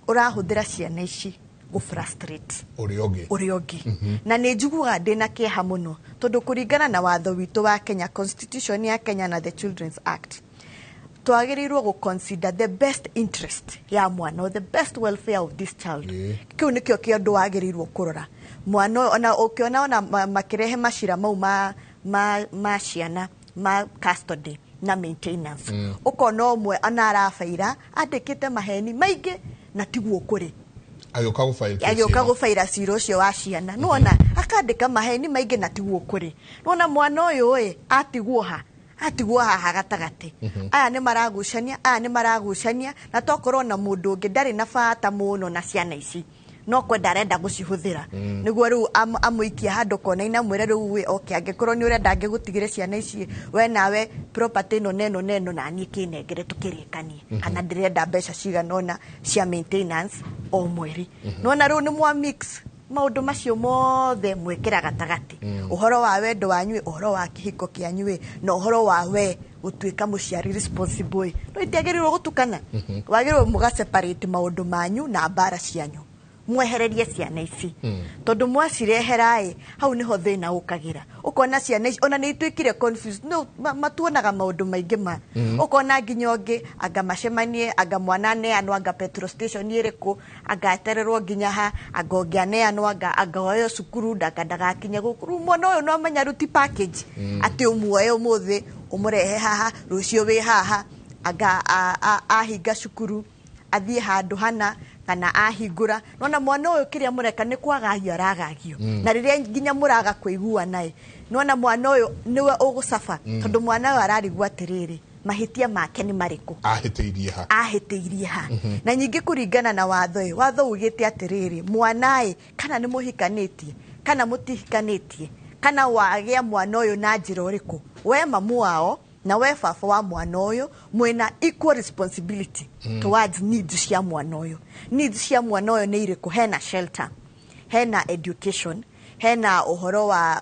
ũrahũthĩra ciana ici gũ frustrate ũrĩa ũngĩ. Ũrĩa ũngĩ. Na nĩ njiguaga ndĩna kĩeha mũno, tondũ kũringana na watho witũ wa Kenya, constitution ya Kenya na the Children's Act, twagĩrĩirwo gũ consider the best interest ya mwana or the best welfare of this child. Kĩu nĩkĩo kĩũndũ wagĩrĩirwo kũrora mwana ũyũ. Ona ũkĩona ona makĩrehe macira mau ma ciana ma custody na maintenance, ũkona ũmwe ona arabaira andĩkĩte maheni maingĩ na tiguo kũrĩ. Agĩũka gũfile case agĩũka ĩno. Gũbaira cira ũcio wa ciana, nĩwona akandĩka maheni maingĩ na tiguo kũrĩ. Nĩwona mwana ũyũ ĩ atigwo ha, atigwo haha gatagatĩ. Aya nĩ maragucania, aya nĩ maragucania, na tokorwo na mũndũ ũngĩ ndarĩ na bata mũno na ciana ici, no kwenda arenda gũcihũthĩra nĩguo rĩu amũikie handũ kona-inĩ, amwĩre rĩu wĩ okay, angĩkorwo nĩ ũrenda ngĩgũtigĩre ciana ici, we nawe property ĩno na ĩno na ĩno na niĩ kĩnengere tũkĩrĩkanie, kana ndĩrenda mbeca cigana ũna cia maintenance o mweri. Nĩwona rĩu nĩ mwa mix maũndũ macio mothe, mwĩkĩra gatagatĩ ũhoro wa wendo wanyu ĩ, ũhoro wa kĩhiko kĩanyu ĩ, na ũhoro wa we gũtuĩka mũciari responsible ĩ. No itiagĩrĩirwo gũtukana. Wagĩrĩirwo mũga separate maũndũ manyu na mbara cianyu. Mwehererie ciana ici, tondu mwacirehera ĩ, hau niho thĩna ũkagĩra. Ũkona ciana ici ona nĩ ituĩkire confused, no matuonaga maũndũ maingĩ ma ũkona nginya ũngĩ anga macemanie, anga mwana aneanwo anga petrol station ĩrĩkũ, anga etererwo nginya ha, anga ũngĩ aneanwo, anga oyo cukuru, ndanga ndagakinye gũkũ. Rĩu mwana ũyũ no amenya rĩu ti package atĩ ũmuoe ũmũthĩ ũmũrehe haha, rũciũ wĩ haha, anga ahinga cukuru athiĩ handũ hana kana ahingũra. Nona mwana ũyũ kĩrĩa mũreka nĩ kwagagio aragagio. Na rĩrĩa nginya mũraga kũiguana ĩ, nona mwana ũyũ nĩwe ũgũcaba, tondũ mwana ũyũ ararigwo atĩrĩrĩ, mahĩtia make nĩ marĩkũ, ahĩtĩirie ha, ahĩtĩirie ha. Na nyingĩ kũringana na watho ĩ, watho ugĩte atĩrĩrĩ, mwana ĩ, kana nĩ mũhikanĩtie kana mũtihikanĩtie, kana wagĩa mwana ũyũ na njĩra ũrĩkũ, we mamu wao na we baba wa mwana ũyũ mwĩna equal responsibility towards needs cia mwana ũyũ. Needs cia mwana ũyũ nĩ irĩkũ? Hena shelter, hena education, hena ũhoro wa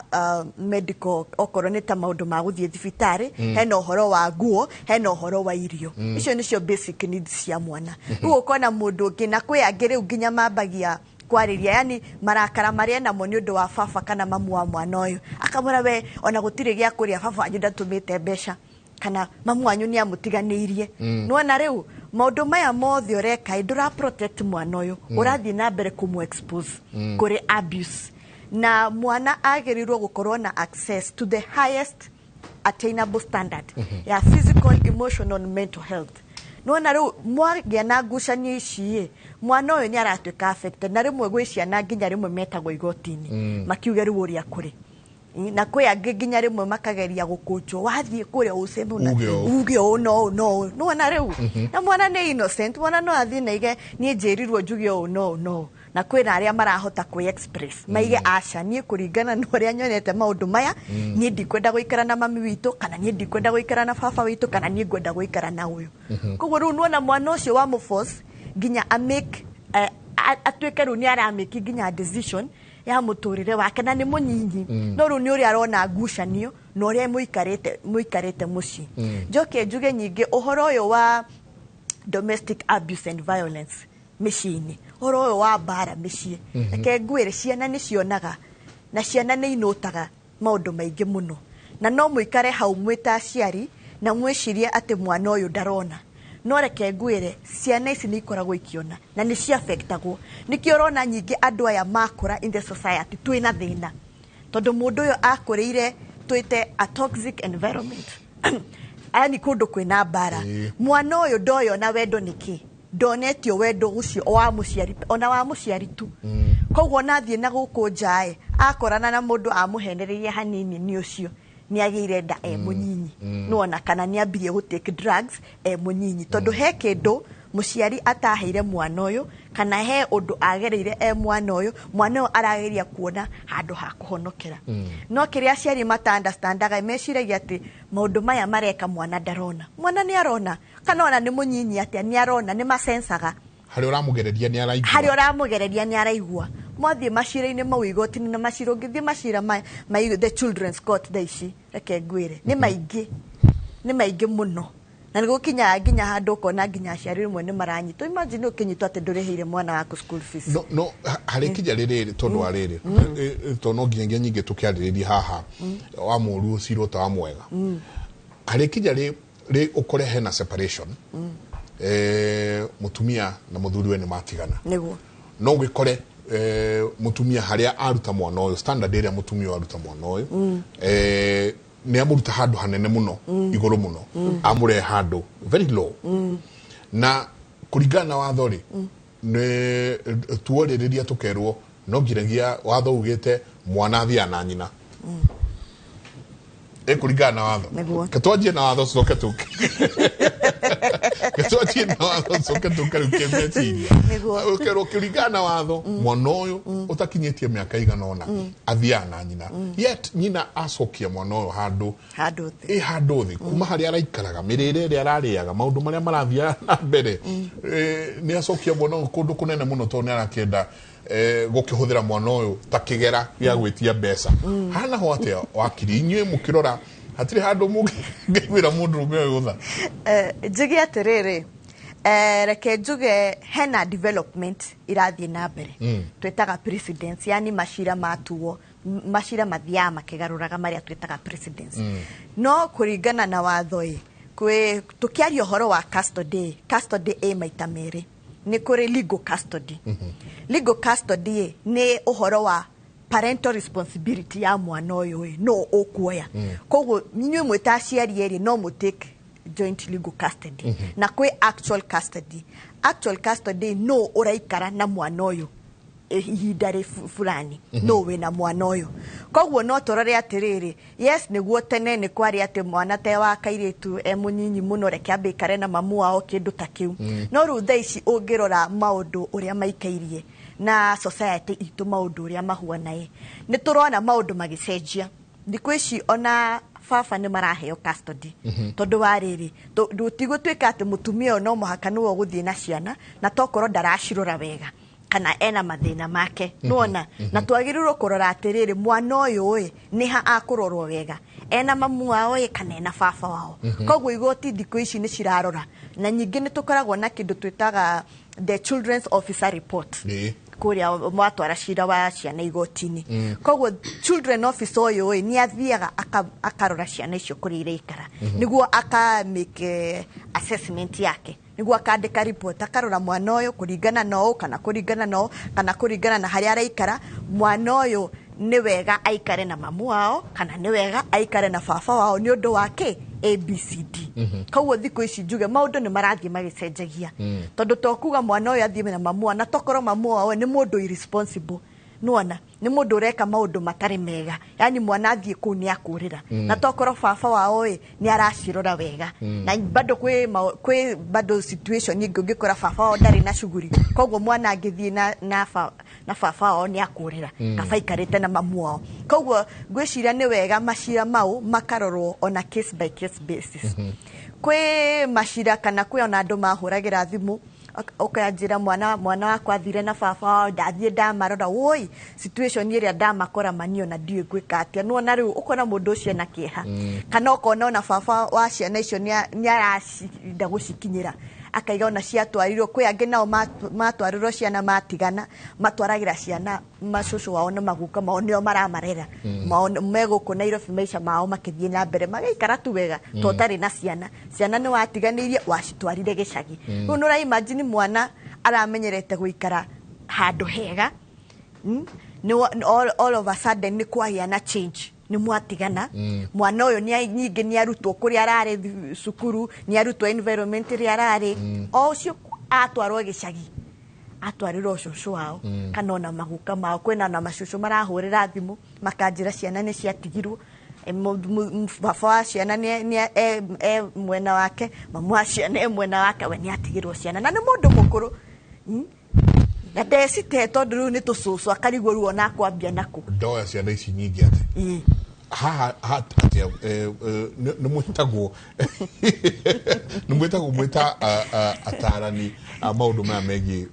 medical, okorwo nĩ ta maũndũ ma gũthiĩ thibitarĩ, hena ũhoro wa nguo, hena ũhoro wa irio. Icio nĩcio basic needs cia mwana. Rĩu ũkona mũndũ ũngĩ, na kwĩ angĩ rĩu nginya mambagia kwarĩria, yani marakara marĩa namo nĩ ũndũ wa baba kana mamu wa mwana ũyũ, akamwĩra we ona gũtirĩ gĩa kũrĩa, baba wanyu ndatũmĩte mbeca, kana mamu wanyu nĩ amũtiganĩirie. Nĩwona rĩu maũndũ maya mothe ũreka ĩ, ndũra protect mwana ũyũ, ũrathiĩ na mbere kũmũ expose kũrĩ abuse. Na mwana agĩrĩirwo gũkorwo na access to the highest attainable standard ya physical, emotional and mental health. Nona rĩu mwagĩa na ngucanio ici ĩ, mwana ũyũ nĩ aratuĩka affected. Na rĩmwe gwĩ ciana nginya rĩmwe metagwo igoti-inĩ makiuge rĩu ũrĩa kũrĩ, na kwĩ angĩ nginya rĩmwe makageria gũkũnjwo, wathiĩ kũrĩa ũceme Uge ũũ. Uge ũũ no ũũ no ũũ. Nĩwona rĩu na mwana nĩ innocent, mwana no athiĩ na ige niĩ njĩrirwo njuge ũũ no ũũ no ũũ. Na kwĩna arĩa marahota kwĩ express maige aca, niĩ kũringana na ũrĩa nyonete maũndũ maya, niĩ ndikwenda gũikara na mami witũ, kana niĩ ndikwenda gũikara na baba witũ, kana niĩ ngwenda gũikara na ũyũ. Koguo rĩu nĩwona mwana ũcio wa mũforce nginya amake atuĩke rĩu nĩ aramake nginya decision ya mũtũrĩre wake, na nĩ mũnyinyi, no rĩu nĩ ũrĩa arona ngucanio na ũrĩa mũikarĩte mũciĩ. Njoke njuge nyingĩ ũhoro ũyũ wa domestic abuse and violence mĩciĩ-inĩ, ũhoro ũyũ wa mbara mĩciĩ, reke ngwĩre, ciana nĩ cionaga na ciana nĩ inũtaga maũndũ maingĩ mũno, na no mũikare hau mwĩ ta aciari na mwĩcirie atĩ mwana ũyũ ndarona, no reke ngwĩre, ciana ici nĩ ikoragwo ikĩona na nĩ ciafectagwo. Nĩkĩo ũrona nyingĩ andũ aya makũra in the society twĩna thĩna, tondũ mũndũ ũyũ akũrĩire twĩte a toxic environment, yani kũndũ kwĩna mbara. Mwana ũyũ ndoyona wendo nĩkĩ, ndonetio wendo ũcio wa mũciari, ona wa mũciari tu. Koguo ona athiĩ na gũkũ nja ĩ, akorana na mũndũ amũhenereirie hanini, nĩ ũcio nĩ agĩire nda e mũnyinyi. Nĩwona kana nĩ ambirie gũ take drugs e mũnyinyi, tondũ he kĩndũ mũciari ataheire mwana ũyũ, kana he ũndũ agereire e mwana ũyũ, mwana ũyũ arageria kuona handũ ha kũhonokera. No kĩrĩa aciari mata understandaga, meciragia atĩ maũndũ maya mareka mwana ndarona. Mwana nĩ arona, kana ona nĩ mũnyinyi atĩa, nĩ arona, nĩ masensaga. Harĩa ũramũgereria nĩ araigua. Harĩa ũramũgereria nĩ araigua. Mwathiĩ macira-inĩ mau igoti-inĩ, na macira ũngĩthiĩ macira ma the children's court thaa ici, reke ngwĩre, nĩ maingĩ, nĩ maingĩ mũno, na nĩ gũkinyaga nginya handũ ũkona nginya aciari rĩmwe nĩ maranyitwo. Imagine ũkĩnyitwo atĩ ndũrĩhĩire mwana waku school fees. No harĩ kinya rĩrĩ, tondũ wa rĩrĩ, tondũ no nginyagia nyingĩ tũkĩarĩrĩria haha wa mũru ũcirwo ta wa mwega, harĩ kinya rĩ ũkore hena separation, mũtumia na mũthuri we nĩ matigana. No ũgĩkore mũtumia harĩa aruta mwana ũyũ, standard ĩrĩa mũtumia ũyũ aruta mwana ũyũ, nĩ amũruta handũ hanene mũno, igũrũ mũno, amũrehe handũ very low. Na kũringana na watho rĩ, nĩ tuorĩrĩria tũkerwo no nginyagia watho ugĩte mwana athiaga na nyina, ĩkũringana na watho. Ke twanjie na watho, coke tũke, ke twanjie na watho, coke tũke rĩu kĩmeciria. Ũkerwo kũringana na watho mwana ũyũ ũtakinyĩtie mĩaka igana ũna athiaga na nyina, yet nyina acokia mwana ũyũ handũ handũ thĩ. Ĩ handũ thĩ kuma harĩa araikaraga, mĩrĩre ĩrĩa ararĩaga, maũndũ marĩa marathiaga na mbere. Nĩ acokia mwana ũyũ kũndũ kũnene mũno, tondũ nĩ arakĩenda gũkĩhũthĩra mwana ũyũ ta kĩgera gĩa gwĩtia mbeca. Hana ho atĩa, wakiri, inyuĩ mũkĩrora hatirĩ handũ mũngĩiguĩra mũndũrũme ũyũ tha? Njuge atĩrĩrĩ, Reke njuge hena development irathiĩ na mbere. Twĩtaga precedence, yani macira matuo, macira mathiaga makĩgarũraga marĩa twĩtaga precedence. No kũringana na watho ĩ, kwĩ tũkĩaria ũhoro wa custody, custody ĩ maita merĩ. Nĩ kũrĩ legal custody. Legal custody ĩ, nĩ ũhoro wa parental responsibility ya mwana ũyũ ĩ, no ũkuoya. Koguo inyuĩ mwĩ ta aciari erĩ no mũ take joint legal custody. Na kwĩ actual custody. Actual custody, no ũraikara na mwana ũyũ ihinda rĩ fulani, no wĩna mwana ũyũ. Koguo no tũrore atĩrĩrĩ, yes, nĩguo tene nĩ kwarĩ atĩ mwana te wa kairĩtu e mũnyinyi mũno, reke ambe aikare na mamu wao, kĩndũ ta kĩu. No rĩu thaa ici ũngĩrora maũndũ ũrĩa maikairie na society itũ, maũndũ ũrĩa mahuana ĩ, nĩ tũrona maũndũ magĩcenjia. Thikũ ici ona baba nĩ maraheo custody. Tondũ wa rĩrĩ, tũtigũtuĩka atĩ mũtumia ũyũ no mũhaka nĩwe ũgũthiĩ na ciana, na tokorwo ndaracirora wega kana ena mathĩna make. Nĩwona, na twagĩrĩirwo kũrora atĩrĩrĩ, mwana ũyũ ĩ, nĩ ha akũrorwo wega, ena mamu wao ĩ kana ena baba wao? Koguo igoti thikũ ici nĩ cirarora, na nyingĩ nĩ tũkoragwo na kĩndũ twĩtaga the children's officer report kũrĩa mwatwara cira wa ciana igoti-inĩ. Koguo children officer ũyũ ĩ, nĩ athiaga akarora ciana icio kũrĩa iraikara, nĩguo aka make assessment yake, nĩguo akandĩka report, akarora mwana ũyũ kũringana na ũũ kana kũringana na ũũ kana kũringana na harĩa araikara, mwana ũyũ nĩ wega aikare na mamu wao kana nĩ wega aikare na baba wao nĩ ũndũ wa kĩ ABCD. Koguo thikũ ici njuge maũndũ nĩ marathiĩ magĩcenjagia, tondũ to kuga mwana ũyũ athiĩ na mamu wao, na tokorwo mamu wao nĩ mũndũ irresponsible, nĩwona, nĩ mũndũ ũreka maũndũ matarĩ mega, yani mwana athiĩ kũu nĩ akũrĩra. Na tokorwo baba wao ĩ nĩ aracirora wega. Na bado kwĩ bado situation ingĩ ũngĩkora baba wao ndarĩ na shughuli, koguo mwana angĩthiĩ na baba wao nĩ akũrĩra. Kaba aikarĩte na mamu wao. Koguo ngwĩciria nĩ wega macira mau makarorwo on a case by case basis. Kwĩ macira kana kwĩ ona andũ mahũragĩra thimũ, ũkanjĩra mwana wakwa athire na baba wao, ndathiĩ ndamarora, woi, situation ĩrĩa ndamakora manio na ndiũĩ ngwĩka atĩa. Nĩwona, rĩu ũkona mũndũ ũcio ena kĩeha. Kana ũkona ona baba wa ciana icio nĩ aracinda gũcikinyĩra, akaiga ona ciatwarirwo kwĩ angĩ nao matwarirwo ciana matigana, matwaragĩra ciana macũcũ wao na maguka mao, nĩo maramarera. Mao me gũkũ Nairobi, maica mao makĩthiĩ na mbere, magaikara tu wega. To ũtarĩ na ciana, ciana nĩ watiganĩirie, wacitwarire gĩcagi. Rĩu nĩ ũra imagine mwana aramenyerete gũikara handũ hega. All of a sudden nĩ kwagĩa na change, nĩ mwatigana. Mwana ũyũ ningĩ nĩ arutwo kũrĩa ararĩ cukuru, nĩ arutwo environment ĩrĩa ararĩ. O ũcio atwarwo gĩcagi, atwarĩrwo cũcũ wao kana ona maguka mao. Kwĩna na macũcũ marahũrĩra thimũ makanjĩra ciana nĩ ciatigirwo. Baba wa ciana nĩ e mwena wake, mamu wa ciana e mwena wake, we nĩ atigirwo ciana na nĩ mũndũ mũkũrũ. Na ndecite, tondũ rĩu nĩ tũcũcũ, akarigwo rĩu ona akwambia nakũ. Ndoya ciana ici nyingĩ atĩ haha atĩa, nĩ mwĩtagwo mwĩta atarani a maũndũ maya megiĩ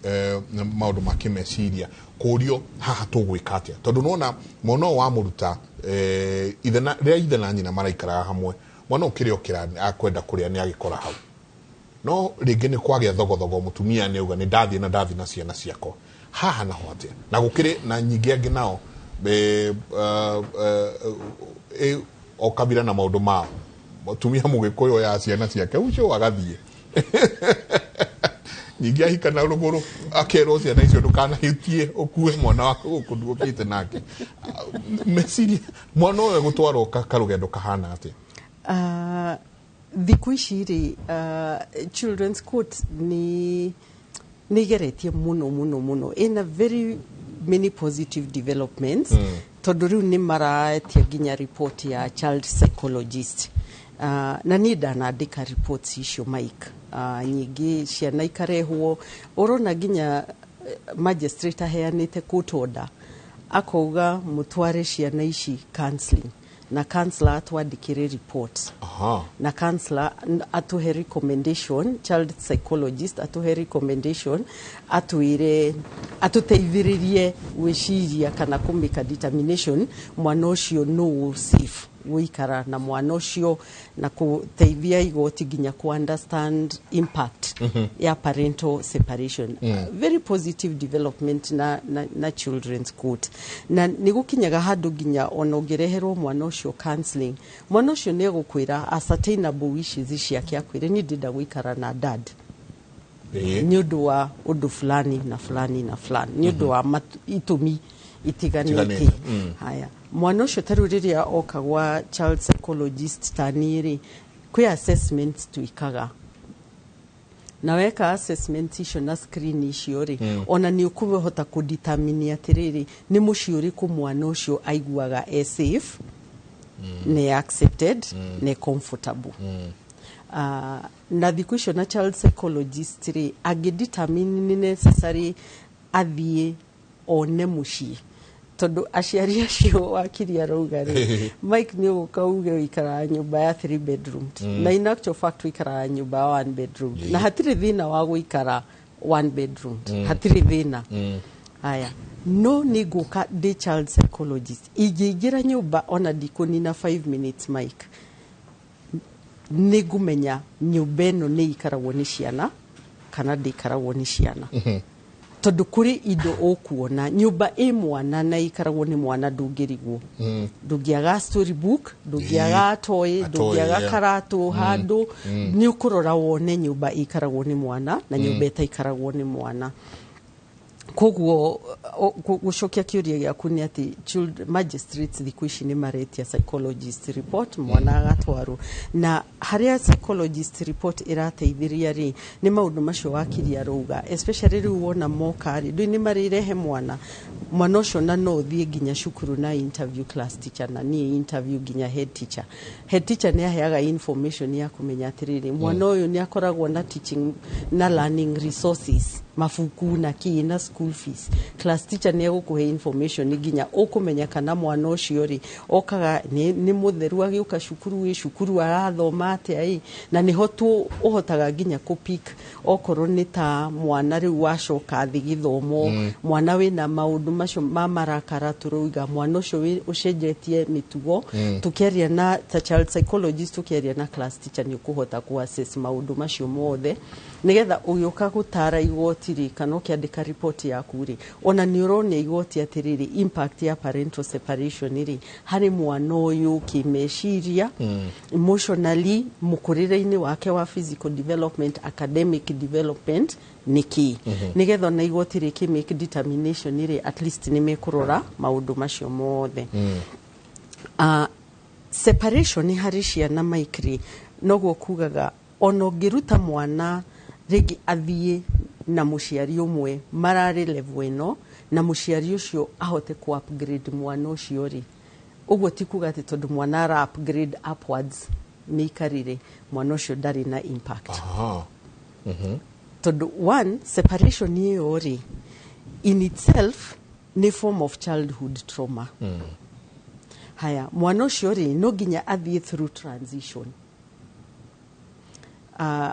maũndũ ma kĩmeciria, kũrio haha tũgwĩka atĩa? Tondũ nĩwona mwana ũyũ wamũruta ithe na rĩrĩa ithe na nyina maraikaraga hamwe, mwana ũyũ kĩrĩa okĩra akwenda kũrĩa nĩ agĩkora hau, no rĩngĩ nĩ kwagĩa thogothogo, mũtumia nĩ auga nĩ ndathiĩ na ndathiĩ na ciana ciakwa, haha naho atĩa? Na gũkĩrĩ na nyingĩ angĩ nao o kabira na maũndũ mao, mũtumia mũgĩkũyũ ya ciana ciake ucio agathiĩ, ningĩ ahika na rũgũrũ akerwo ciana icio ndũkanahitie ũkue mwana waku gũkũ nduũkĩte nake. Meciria mwana ũyũ egũtwarwo karũgendo kahana atĩa? Thikũ ici rĩ, children's court nĩ igeretie mũno mũno mũno ina very many positive developments, tondũ rĩu nĩ maraetia nginya report ya child psychologist. Na niĩ ndanandĩka reports icio, Mike. Nyingĩ ciana ikarehwo, ũrona nginya magistrate aheanĩte court order, akauga mũtware ciana ici counseling, na counselor atwandĩkĩre report. Na counselor atũhe recommendation, child psychologist atũhe recommendation, atwĩre atũteithĩrĩrie gwĩciria kana kũ make a determination mwana ũcio no safe. Gũikara na mwana ũcio na gũteithia igoti nginya ku understand impact ya parental separation. Very positive development na children's court, na nĩ gũkinyaga handũ nginya ona ũngĩreherwo mwana ũcio counseling, mwana ũcio nĩ egũkwĩra ascertainable wishes ciake, akwĩre, "Niĩ ndĩrenda gũikara na dad nĩ ũndũ wa ũndũ fulani na fulani na fulani, nĩ ũndũ wa itũmi itiganĩte." Itiganĩte, Haya, mwana ũcio ta rĩu rĩrĩa oka gwa child psychologist ta niĩ rĩ, kwĩ assessments twĩkaga, na weka assessment icio na screen icio rĩ, ona nĩ ũkũhota kũdetermine atĩrĩrĩ, nĩ mũciĩ ũrĩkũ mwana ũcio aiguaga e safe, nĩ accepted, nĩ comfortable. Na thikũ icio na child psychologist rĩ, angĩdetermine nĩ necessary athiĩ one mũciĩ, tondũ aciari acio wakiri arauga rĩ, Mike, nĩ ũgũka uge ũikaraga nyũmba ya three bedroom, na in actual fact ũikaraga nyũmba ya one bedroom, na hatirĩ thĩna wa gũikara one bedroom, hatirĩ thĩna. Haya, no nĩ ngũka ndĩ child psychologist, ingĩingĩra nyũmba ona ndikũnina 5 minutes, Mike, nĩ ngũmenya nyũmba ĩno nĩ ikaragwo nĩ ciana kana ndĩikaragwo nĩ ciana, tondũ kũrĩ indo ũkuona nyũmba ĩ mwana na ikaragwo nĩ mwana ndũngĩrigwo. Ndũngĩaga story book, ndũngĩaga toy, A toy, ndũngĩaga karatũ handũ. Nĩ ũkũrora wone nyũmba ikaragwo nĩ mwana na nyũmba ĩtaikaragwo nĩ mwana. Koguo gũcokia kĩũria gĩaku nĩ atĩ magistrates thikũ ici nĩ maretia psychologist report, mwana agatwarwo, na harĩa psychologist report ĩrateithĩria rĩ, nĩ maũndũ macio wakiri arauga, especially rĩu wona moka rĩ, ndũĩ nĩ marĩrehe mwana, mwana ũcio na no ũthiĩ nginya cukuru na interview class teacher, na niĩ interview nginya head teacher. Head teacher nĩ aheaga information ya kũmenya atĩrĩrĩ, mwana ũyũ nĩ akoragwo na teaching na learning resources, mabuku na kĩ na school fees. Class teacher nĩ egũkũhe information nginya ũkũmenya kana mwana ũcio rĩ, okaga nĩ mũtheru agĩũka cukuru ĩ, cukuru arathoma atĩa ĩ, na nĩho tu ũhotaga nginya kũpick okorwo nĩ ta mwana rĩu wacoka thĩ gĩthomo, mwana wĩna maũndũ macio ma marakara tũrauga, mwana ũcio ũcenjetie mĩtugo. Tũkĩaria na ta child psychologist, tũkĩaria na class teacher, nĩ ũkũhota ku assess maũndũ macio mothe, nĩgetha ũgĩũka gũtara igoti rĩ, kana ũkĩandĩka report yaku rĩ, ona nĩ ũronia igoti atĩrĩrĩ, impact ya parental separation rĩ, harĩ mwana ũyũ kĩmeciria, emotionally, mũkũrĩre-inĩ wake wa physical development, academic development nĩ kĩ, nĩgetha ona igoti rĩkĩ make determination rĩ, at least nĩ mekũrora maũndũ macio mothe. Separation harĩ ciana, Mike, rĩ, noguo kugaga ona ũngĩruta mwana rĩngĩ athiĩ na mũciari ũmwe mararĩ level ĩno, na mũciari ũcio ahote ku upgrade mwana ũcio rĩ, ũguo ti kuga atĩ tondũ mwana ara upgrade upwards mĩikarĩre, mwana ũcio ndarĩ na impact. Tondũ one, separation ĩyo rĩ, in itself nĩ form of childhood trauma. Haya, mwana ũcio rĩ, no nginya athiĩ through transition.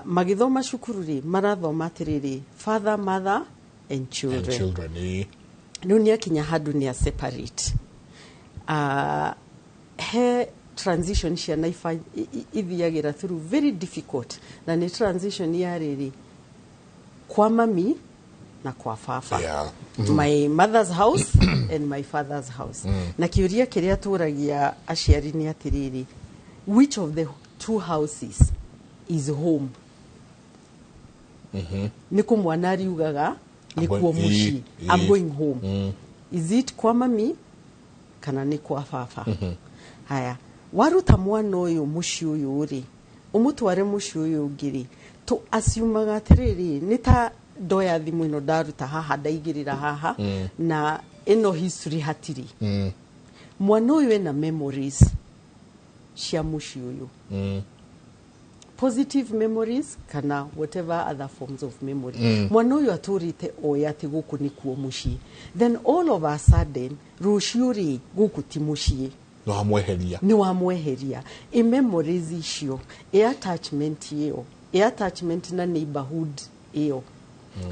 Magĩthoma cukuru rĩ, marathoma atĩrĩrĩ, father, mother and children. And children, Rĩu nĩ akinya handũ nĩ a separate. He transition ciana ithiagĩra through very difficult, na nĩ transition ya rĩrĩ, kwa mami na kwa baba, my mother's house and my father's house. Na kĩũria kĩrĩa tũragia aciari nĩ atĩrĩrĩ, which of the two houses is home? Nĩ kũ mwana ariugaga nĩ kuo mũciĩ? I'm going home. Is it kwa mami kana nĩ kwa baba? Haya, waruta mwana ũyũ mũciĩ ũyũ rĩ, ũmũtware mũciĩ ũyũ ũngĩ rĩ, tũ asiumaga atĩrĩrĩ, nĩ ta ndoya thimũ ĩno, ndaruta haha, ndaigĩrĩra haha, na ĩno history hatirĩ. Mwana ũyũ ena memories cia mũciĩ ũyũ, positive memories kana whatever other forms of memory. Mwana ũyũ atũrĩte oĩ atĩ gũkũ nĩkuo mũciĩ, then all of a sudden rũciũ rĩ, gũkũ ti mũciĩ. No amweheria. Nĩ wamweheria. Ĩ memories icio, ĩ attachment ĩyo, ĩ attachment na neighborhood ĩyo,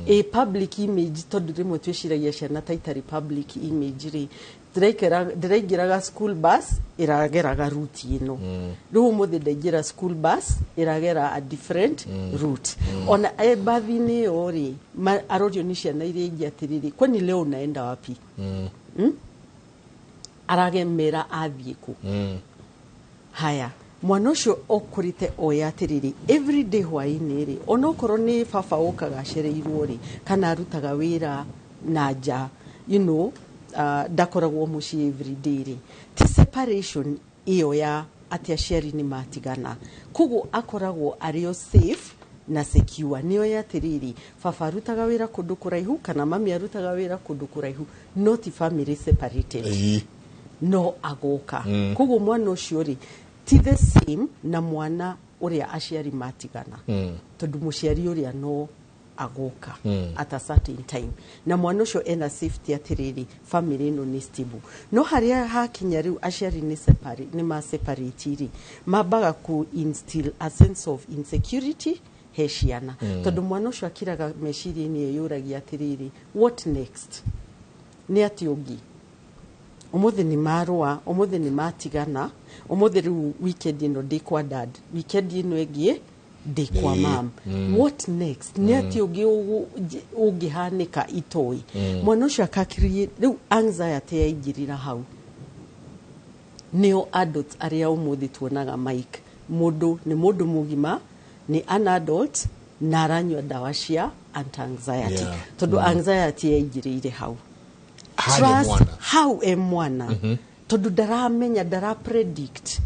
ĩ public image, tondũ rĩmwe twĩciragia ciana ta itarĩ public image rĩ. Ndĩraingĩraga school bus ĩrageraga route ĩno, rĩu ũmũthĩ ndaingĩra school bus ĩragera a different route. Ona e bathi-inĩ ĩyo rĩ, arorio nĩ ciana iria ingĩ atĩrĩrĩ, "Kwani leo unaenda wapi?" Aragemera athiĩ kũ? Haya, mwana ũcio ũkũrĩte oya atĩrĩrĩ, everyday hwaĩ-inĩ rĩ, onokorwo nĩ baba ũkaga acereirwo rĩ, kana arutaga wĩra na nja, ndakoragwo mũciĩ everyday rĩ, ti separation ĩyo ya atĩ aciari nĩ matigana, koguo akoragwo arĩ o safe na secure. Nĩ oĩ atĩrĩrĩ, baba arutaga wĩra kũndũ kũraihu kana mami arutaga wĩra kũndũ kũraihu, no ti family separated. No agoka. Koguo mwana ũcio rĩ, ti the same na mwana ũrĩa aciari matigana, tondũ mũciari ũrĩa no agoka at a certain time, na mwana ũcio ena safety atĩrĩrĩ, family ĩno nĩ stable. No harĩa hakinya rĩu aciari nĩ separate, nĩ ma separate rĩ, mambaga ku instill a sense of insecurity he ciana, tondũ mwana ũcio akiraga meciria-inĩ eyũragia atĩrĩrĩ, "What next? Nĩ atĩ ũngĩ ũmũthĩ nĩ marũa, ũmũthĩ nĩ matigana, ũmũthĩ rĩu weekend ĩno ndĩ kwa dad, weekend ĩno ĩngĩ ndĩ kwa mam. What next? Nĩ atĩ ũngĩ ũngĩhanĩka itoĩ?" Mwana ũcio akakirie rĩu anxiety yaingĩrĩra hau, nĩo adults arĩa ũmũthĩ tuonaga, Mike, mũndũ nĩ mũndũ mũgima, nĩ an adult na aranyua ndawa cia anti-anxiety, tondũ anxiety yaingĩrĩire hau. Harĩa Trust mwana. Hau e mwana, tondũ ndaramenya, ndara predict,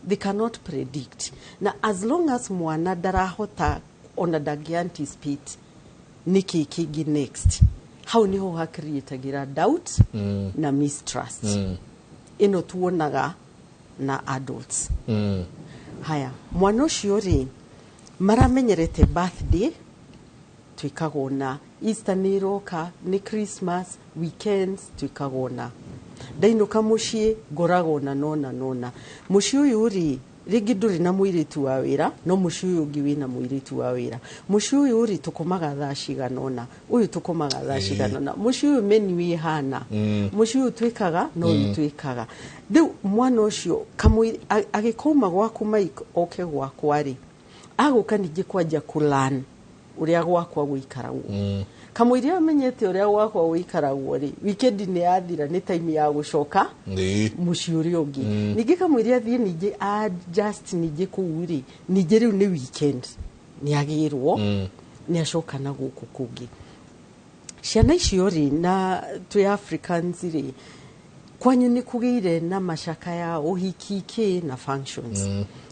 they cannot predict. Na as long as mwana ndarahota ona ndangĩ anticipate nĩkĩ kĩngĩ next, hau niho hakreatagira doubt na mistrust ĩno tuonaga na adults. Haya, mwana ũcio rĩ, maramenyerete birthday twĩkagwo na Easter nĩ ĩroka, nĩ Christmas weekends twĩkagwo na ndainũka mũciĩ ngoragwo na nona nona mũciĩ ũyũ rĩ, rĩngĩ ndũrĩ na mũirĩtu wa wĩra, no mũciĩ ũyũ ũngĩ wĩna mũirĩtu wa wĩra. Mũciĩ ũyũ rĩ, tũkomaga thaa cigana ũna, ũyũ tũkomaga thaa cigana ũna, mũciĩ ũyũ menu ĩhana, mũciĩ ũyũ twĩkaga na ũyũ twĩkaga. Rĩu mwana ũcio kamũira agĩkauma gwaku, Mike, oke gwakwa rĩ, agũka ningĩ kwanja kũlan ũrĩa gwakwa gũikaragwo. Kamũiria amenyete ũrĩa gwakwa gũikaragwo rĩ, weekend nĩ yathira, nĩ time ya gũcoka mũciĩ ũrĩa ũngĩ. Ningĩ kamũiria athiĩ ningĩ adjust ningĩ kũu rĩ, ningĩ rĩu nĩ weekend, nĩ agĩrwo, nĩ acoka na gũkũ kũngĩ. Ciana icio rĩ, na twĩ Africans rĩ, kwanyu nĩ kũgĩire na macaka ya ũhiki kĩ na functions.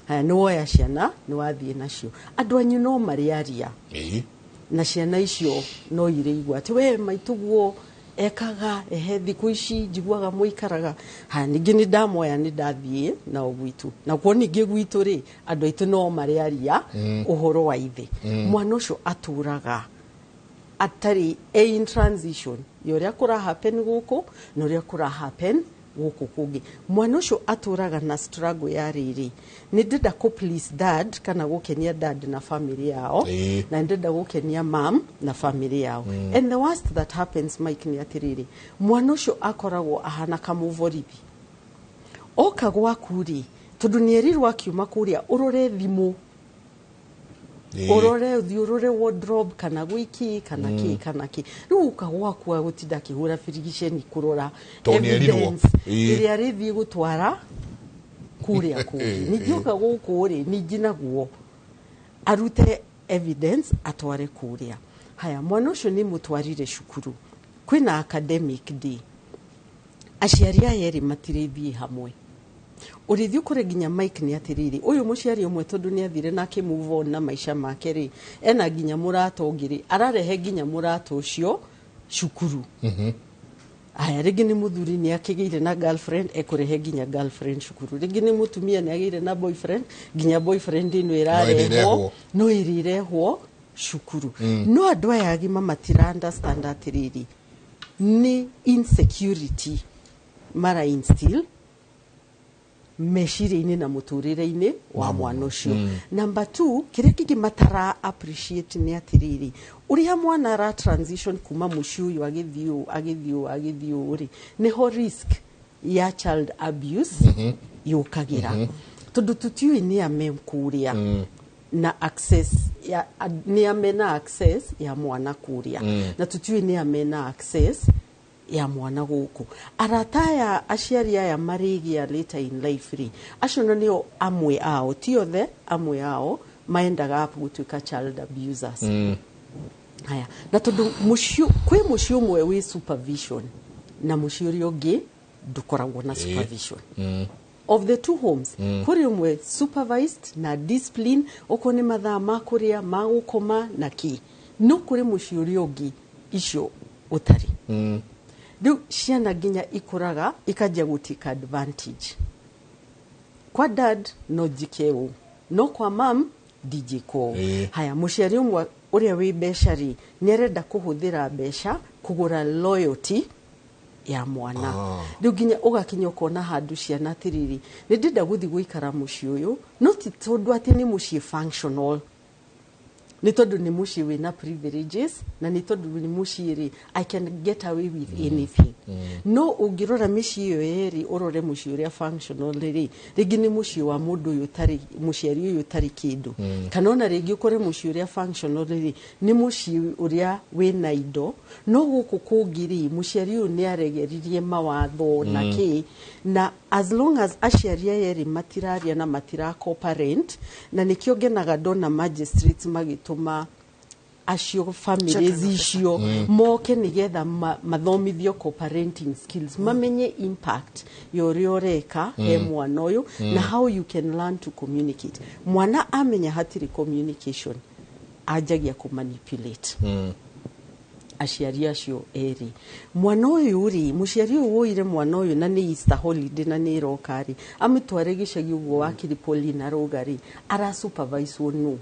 Haya, nĩ woya ciana, nĩ wathiĩ nacio, andũ anyu no marĩaria na ciana icio no irĩigua atĩ we maitũguo ekaga ehe, thikũ ici njiguaga mũikaraga. Haya, ningĩ nĩ ndamoya, nĩ ndathiĩ nao gwitũ, nakuo ningĩ gwitũ rĩ, andũ aitũ no marĩaria ũhoro wa ithe. Mwana ũcio atũraga atarĩ e in transition ya ũrĩa kũra happen gũkũ na ũrĩa kũra happen gũkũ kũngĩ. Mwana ũcio atũraga na struggle ya rĩrĩ, nĩ ndĩrenda kũ please dad kana gũkenia dad na family yao, na nĩ ndĩrenda gũkenia mam na family yao. And the worst that happens, Mike, nĩ atĩrĩrĩ, mwana ũcio akoragwo ahana kamũborithi oka gwaku rĩ, tondũ nĩ erirwo akiuma kũrĩa ũrore thimũ, ũrore, ũthiĩ ũrore wardrobe kana gwĩkĩ kana kĩ kana kĩ. Rĩu ũka gwaku agũtinda akĩhũra birigiceni kũrora Tondũ nĩ erirwo. Evidence ĩrĩa arĩthiĩ gũtwara kũrĩa kũngĩ. Ningĩ ũka gũkũ rĩ, ningĩ naguo arute evidence atware kũrĩa. Haya, mwana ũcio nĩ mũtwarire cukuru, kwĩna academic day, aciari aya erĩ matirĩthiĩ hamwe. Ũrĩthiĩ ũkore nginya, Mike, nĩ atĩrĩrĩ, ũyũ mũciari ũmwe tondũ nĩ athire na akĩ move on na maica make rĩ, ena nginya mũrata ũngĩ rĩ, ararehe nginya mũrata ũcio cukuru. Aya, rĩngĩ nĩ mũthuri nĩ akĩgĩire na girlfriend, ekũrehe nginya girlfriend cukuru. Rĩngĩ nĩ mũtumia nĩ agĩire na boyfriend, nginya boyfriend ĩno ĩrarehwo. Ĩrĩrehwo. No ĩrĩrehwo cukuru. No andũ aya agima matira understand atĩrĩrĩ, nĩ insecurity mara instill meciria-inĩ na mũtũrĩre-inĩ wa mwana ũcio. Number two, kĩrĩa kĩngĩ matara appreciate nĩ atĩrĩrĩ, ũrĩa mwana ara transition kuma mũciĩ ũyũ agĩthiĩ ũũ agĩthiĩ ũũ agĩthiĩ ũũ rĩ, nĩho risk Ya child abuse yũkagĩra tondũ tũtiũĩ nĩ a me kũrĩa na access ya nĩ a mena access ya mwana kũrĩa, na tũtiũĩ nĩ a mena access ya mwana gũkũ. Arata aya aciari aya marĩgĩa later in life rĩ, acio na nĩo amwe ao, ti othe, amwe ao maendaga up gũtuĩka child abusers. Haya, na tondũ mũciĩ, kwĩ mũciĩ ũmwe wĩ supervision na mũciĩ ũrĩa ũngĩ ndũkoragwo na supervision. Of the two homes, kũrĩ ũmwe supervised na discipline, okorwo nĩ mathaa ma kũrĩa, ma gũkoma na kĩ, no kũrĩ mũciĩ ũrĩa ũngĩ icio ũtarĩ. Rĩu ciana nginya ikũraga ikanjia gũtake advantage. Kwa dad no njike ũũ, no kwa mam ndingĩka ũũ. Haya, mũciari ũmwe ũrĩa wĩ mbeca rĩ, nĩ arenda kũhũthĩra mbeca kũgũra loyalty ya mwana. Rĩu nginya ũgakinya ũkona handũ ciana atĩrĩrĩ, nĩ ndĩrenda gũthiĩ gũikara mũciĩ ũyũ, no ti tondũ atĩ nĩ mũciĩ functional, nĩ tondũ nĩ mũciĩ wĩna privileges, na nĩ tondũ nĩ mũciĩ rĩ, I can get away with anything. No ũngĩrora mĩciĩ ĩyo yerĩ, ũrore mũciĩ ũrĩa functional rĩ, rĩngĩ nĩ mũciĩ wa mũndũ ũyũ ũtarĩ mũciari ũyũ ũtarĩ kĩndũ, kana ona rĩngĩ ũkore mũciĩ ũrĩa functional rĩ, nĩ mũciĩ ũrĩa wĩna indo, no gũkũ kũngĩ rĩ, mũciari ũyũ nĩ aregeririe mawatho na kĩ. Na as long as aciari aya erĩ matiraria na matira co-parent, na nĩkĩo ngenaga ndona magistrates magĩtũma acio families icio moke nĩgetha mathomithio co-parenting skills, mamenye impact ya ũrĩa ũreka he mwana ũyũ na how you can learn to communicate. Mwana amenya hatirĩ communication, anjagia kũmanipulate aciari acio erĩ. Mwana ũyũ rĩ, mũciari ũyũ woire mwana ũyũ na nĩ Easter holiday na nĩ ĩroka rĩ, amũtware gĩcagi ũguo wa Kiripoli na rũga rĩ, ara supervise nũ?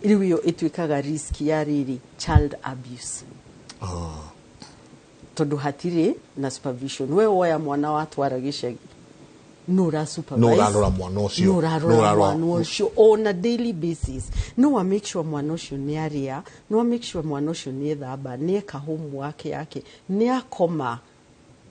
Rĩu ĩyo ĩtuĩkaga risk ya rĩrĩ, child abuse, tondũ hatirĩ na supervision. We woya mwana watwara gĩcagi, nũ ũra supervise? Nũ ũrarora mwana ũcio? Nũ ũrarora Nũ ũrarora- mwana ũcio on a daily basis? No wa make sure mwana ũcio nĩ arĩa, no wa make sure mwana ũcio nĩ ethamba, nĩ eka homework yake, nĩ akoma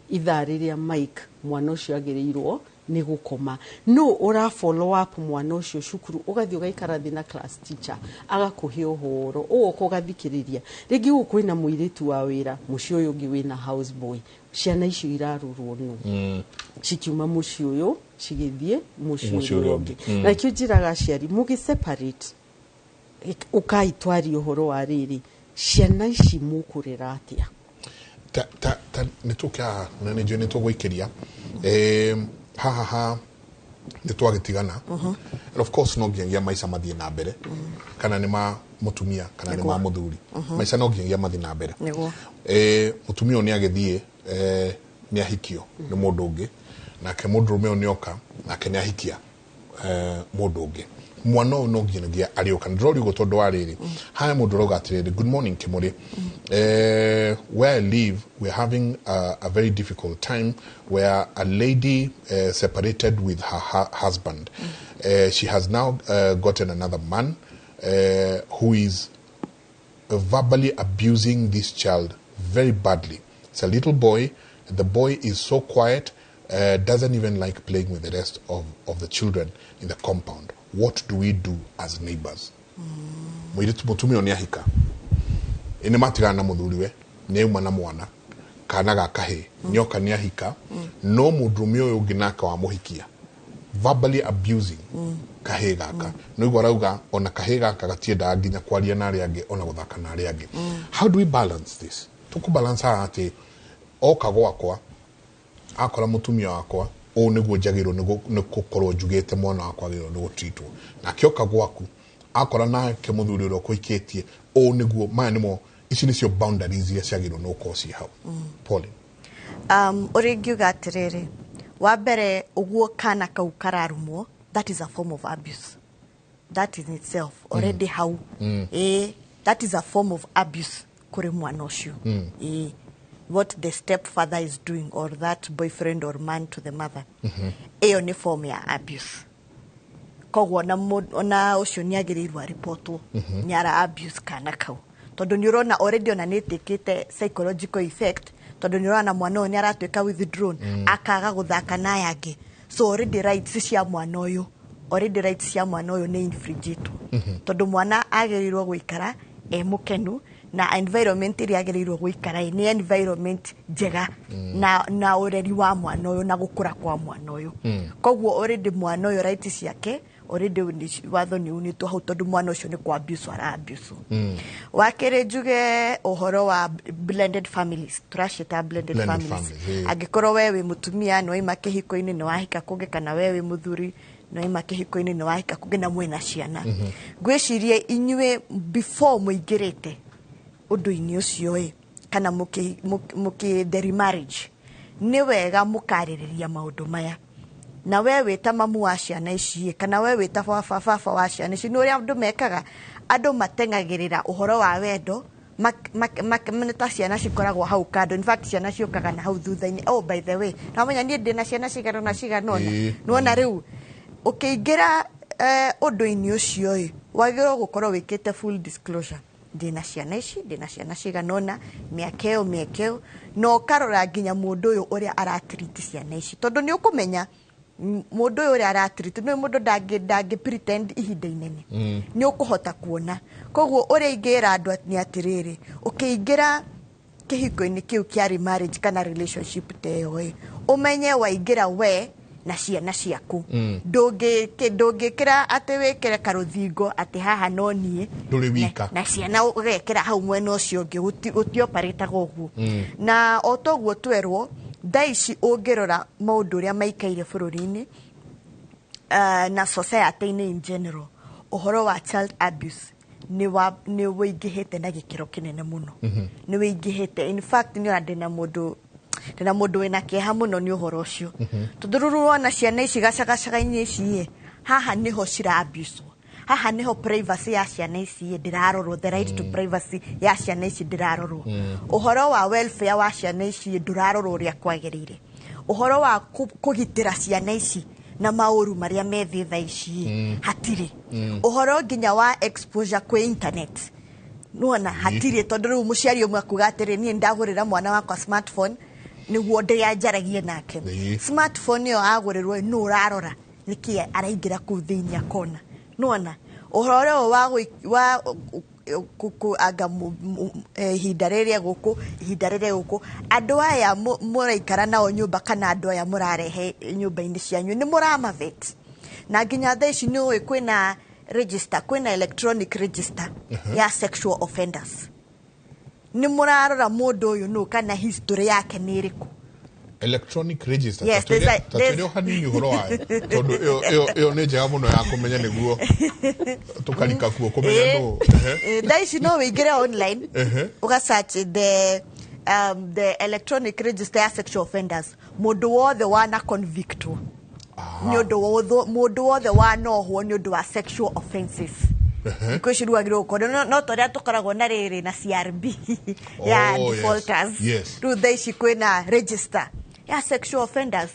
ithaa rĩrĩa Mike mwana ũcio agĩrĩirwo nĩ gũkoma. No ũra follow up mwana ũcio cukuru, ũgathiĩ ũgaikara thĩ na class teacher, agakũhe ũhoro, ũgoka ũgathikĩrĩria. Rĩngĩ gũkũ kwĩna mũirĩtu wa wĩra, mũciĩ ũyũ ũngĩ wĩna house boy. Ciana icio irarorwo nũ cikiuma mũciĩ ũyũ cigĩthiĩ mũciĩ mũciĩ ũrĩa ũrĩa ũngĩ? ũngĩ. Na nĩkĩo njĩraga aciari, mũgĩ separate, ũkai twarie ũhoro wa rĩrĩ, ciana ici mũkũrera atĩa? Ta nä tå kä haha na nä njå nä tå gå ikä ria haha ha nä twagä tigana. And of course no nginyagia maica mathiĩ na mbere, kana nĩ ma mũtumia kana nĩ ma mũthuri, maica no nginyagia mathiĩ na mbere. Mũtumia ũyũ nĩ agĩthiĩ, nĩ ahikio nĩ mũndũ ũngĩ, nake mũndũrũme ũyũ nĩ oka nake nĩ ahikia mũndũ ũngĩ. Mwana ũyũ no nginyagia arĩũka. Ndĩroria ũguo tondũ wa rĩrĩ, haya, mũndũ ũrauga atĩrĩrĩ, "Good morning Kimuri. Where I live, we're having a very difficult time where a lady separated with her husband. She has now gotten another man who is verbally abusing this child very badly. It's a little boy. The boy is so quiet, doesn't even like playing with the rest of the children in the compound. What do we do as neighbors?" Mũirĩtu, mũtumia ũyũ nĩ ahika, nĩ matigana na mũthuriwe, nĩ auma na mwana kana ga kahĩĩ, nĩoka nĩ ahika, no mũndũrũme ũyũ ũngĩ nake wamũhikia verbally abusing kahĩĩ gaka. No arauga ona kahĩĩ gaka gatiendaga nginya kwaria na arĩa angĩ, ona gũthaka na arĩa angĩ. How do we balance this? Tũkũbalance haha atĩ oka gwakwa akora mũtumia wakwa, ũũ nĩguo njagĩrĩirwo nĩ gũkorwo njugĩte mwana wakwa agĩrĩirwo nĩ gũtritwo, nake oka gwaku akora nake mũthuri ũrĩa ũkũhikĩtie, ũũ nĩguo, maya nĩmo, ici nĩcio boundaries iria ciagĩrĩirwo nĩ gũkorwo ciĩ hau, Pauline? Ũrĩa ingiuga atĩrĩrĩ, wa mbere, ũguo kana kau kararumwo, that is a form of abuse. That in itself already hau, ĩĩ, that is a form of abuse kũrĩ mwana ũcio. Ĩĩ, what the stepfather is doing, or that boyfriend or man to the mother, ĩyo nĩ form ya abuse. Koguo ona ũcio nĩ agĩrĩirwo aripotwo nĩ ara abuse kana kau, tondũ nĩ ũrona already ona nĩ ĩtĩkĩte psychological effect. Tondũ nĩ ũrona mwana ũyũ nĩ aratuĩka withdrawn, akaga gũthaka na aya angĩ. So already rights cia mwana ũyũ, already rights cia mwana ũyũ nĩ infringĩtwo, tondũ mwana agĩrĩirwo gũikara e mũkenu na environment ĩrĩa agĩrĩirwo gũikara ĩ, nĩ environment njega na ũreri wa mwana ũyũ na gũkũra kwa mwana ũyũ. Koguo already mwana ũyũ right ciake already watho nĩ unĩtwo hau, tondũ mwana ũcio nĩ kwa abuse ara abuse. Wa kerĩ, njuge ũhoro wa blended families, tũraciĩta blended Blended families. Families, eh. Angĩkorwo we wĩ mũtumia nĩ waima kĩhiko-inĩ nĩ wahika kũngĩ, kana we wĩ mũthuri nĩ waima kĩhiko-inĩ nĩ wahika kũngĩ na mwĩna ciana, ngwĩciria inyuĩ before mũingĩrĩte ũndũ-inĩ ũcio ĩ, kana mũkĩ the remarriage, nĩ wega mũkarĩrĩria maũndũ maya. Na we wĩ ta mamu wa ciana ici ĩ, kana we wĩ ta baba wa ciana ici, nĩ ũrĩa andũ mekaga, andũ mateng'agĩrĩra ũhoro wa wendo, nĩ ta ciana cikoragwo hau kando. In fact, ciana ciũkaga na hau thutha-inĩ. "Oh, by the way, namenya niĩ ndĩna ciana cigana ũna cigana ũna." Nĩwona rĩu ũkĩingĩra ũndũ-inĩ ũcio ĩ, wagĩrĩirwo gũkorwo wĩkĩte full disclosure: ndĩna ciana ici, ndĩna ciana cigana ũna, mĩaka ĩyo, mĩaka ĩyo, na ũkarora nginya mũndũ ũyũ ũrĩa aratiriti ciana ici, tondũ nĩ ũkũmenya mũndũ ũyũ ũrĩa aratiriti nĩ mũndũ ndangĩ pretend ihinda inene. Nĩ ũkũhota kuona. Koguo ũrĩa ingĩra andũ nĩ atĩrĩrĩ, ũkĩingĩra kĩhiko-inĩ kĩu kĩa remarriage kana relationship ta ĩyo ĩ, ũmenye waingĩra we na ciana ciaku. Ndũngĩkĩra atĩ wĩkĩre karũthingo atĩ haha no niĩ Ndũrĩ wika. na ciana ũgekĩra hau mwena ũcio ũngĩ. Gũtioparĩtaga ũguo. Na o toguo twerwo, thaa ici ũngĩrora maũndũ ũrĩa maikaire bũrũri-inĩ na society-inĩ in general, ũhoro wa child abuse nĩ wĩingĩhĩte na gĩkĩro kĩnene mũno. Nĩ wĩingĩhĩte. In fact, nĩ ona ndĩna mũndũ wĩna kĩeha mũno nĩ ũhoro ũcio, tondũ rĩu wona ciana ici gacagacaga-inĩ ici ĩ, haha nĩho cira-abuse, haha nĩho privacy ya ciana ici ĩ ndĩrarorwo, the right to privacy ya ciana ici ndĩrarorwo. Ũhoro wa welfare wa ciana ici ĩ ndũrarorwo ũrĩa kwagĩrĩire. Ũhoro wa kũgitĩra ciana ici na maũru marĩa me thĩ thaa ici ĩ, hatirĩ. Ũhoro nginya wa exposure kwĩ internet, nĩwona hatirĩ, tondũ rĩu mũciari ũmwe akuga atĩrĩ, "Niĩ ndagũrĩra mwana wakwa smartphone nĩguo ndĩanjaragie nake." Smartphone ĩyo agũrĩrwo, nũ ũrarora nĩkĩ araingĩra kũu thĩinĩ akona? Nĩwona ũhoro ũyũ wa wa anga ihinda rĩrĩa gũkũ, ihinda rĩrĩa gũkũ, andũ aya mũraikara nao nyũmba kana andũ aya mũrarehe nyũmba-inĩ cianyu, nĩ mũramavet? Na nginya thaa ici nĩ ũĩ kwĩna register, kwĩna electronic register ya sexual offenders. Nĩ mũrarora mũndũ ũyũ nũ, kana history yake nĩ ĩrĩkũ? Electronic register? Yes. Ta twĩre o hanini ũhoro wayo, tondũ ĩyo nĩ njega mũno ya kũmenya, nĩguo tũkarika kuo kũmenya nũ. Thaa ici no wĩingĩre online, ũga search the electronic register ya sexual offenders, mũndũ wothe wana convictwo nĩ ũndũ wa mũndũ wothe wanohwo nĩ ũndũ wa sexual offences. Thikũ ici rĩu agĩrĩirwo gũkorwo no ta ũrĩa tũkoragwo na rĩrĩ na CRB ya defaulters. Rĩu thaa ici kwĩna register ya sexual offenders.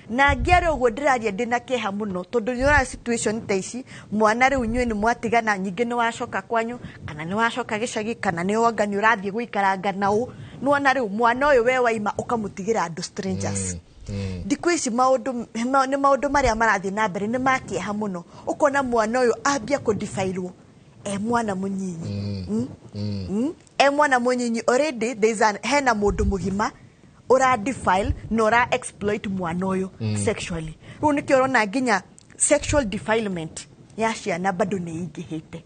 Na ngĩaria ũguo ndĩraria ndĩna kĩeha mũno, tondũ nĩ ũrona situation ta ici, mwana rĩu inyuĩ nĩ mwatigana, nyingĩ nĩ wacoka kwanyu, kana nĩ wacoka gĩcagi, kana nĩ wanga nĩ ũrathiĩ gũikaranga nao, nĩwona rĩu mwana ũyũ we waima ũkamũtigĩra andũ strangers. Thikũ ici maũndũ nĩ maũndũ marĩa marathiĩ na mbere nĩ ma kĩeha mũno. Ũkona mwana ũyũ ambia kũdifailwo e mwana mũnyinyi. E mwana mũnyinyi already there is hena mũndũ mũgima ũra defile na ũra exploit mwana ũyũ sexually. Rĩu nĩkĩo ũrona nginya sexual defilement ya ciana bado nĩ ingĩhĩte.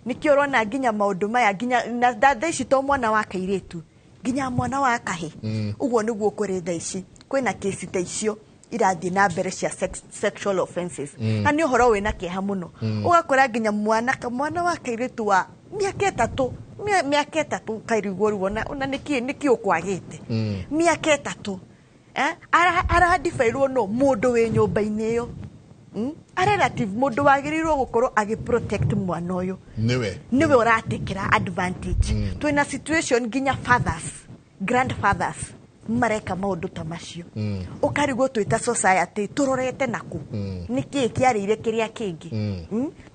Nĩkĩo ũrona nginya maũndũ maya, nginya na thaa ici to mwana wa kairĩtu, nginya mwana wa kahĩ. Ũguo nĩguo kũrĩ thaa ici, kwĩna kesi ta icio irathiĩ na mbere cia sexual offenses. Na nĩ ũhoro wĩna kĩeha mũno. Ũgakora nginya mwana wa kairĩtu wa mĩaka 3, mĩaka 3, kairigwo rĩu ona nĩkĩ ũkwagĩte mĩaka 3, eh? Aradibairwo no mũndũ wĩ nyũmba-inĩ ĩyo. A relative, mũndũ wagĩrĩirwo gũkorwo agĩ protect mwana ũyũ nĩwe nĩwe ũratekera advantage. Twĩna situation nginya fathers, grandfathers mareka maũndũ ta macio. Ũkarigwo twĩta society tũrorete naku, nĩkĩĩ kĩarĩire kĩrĩa kĩngĩ?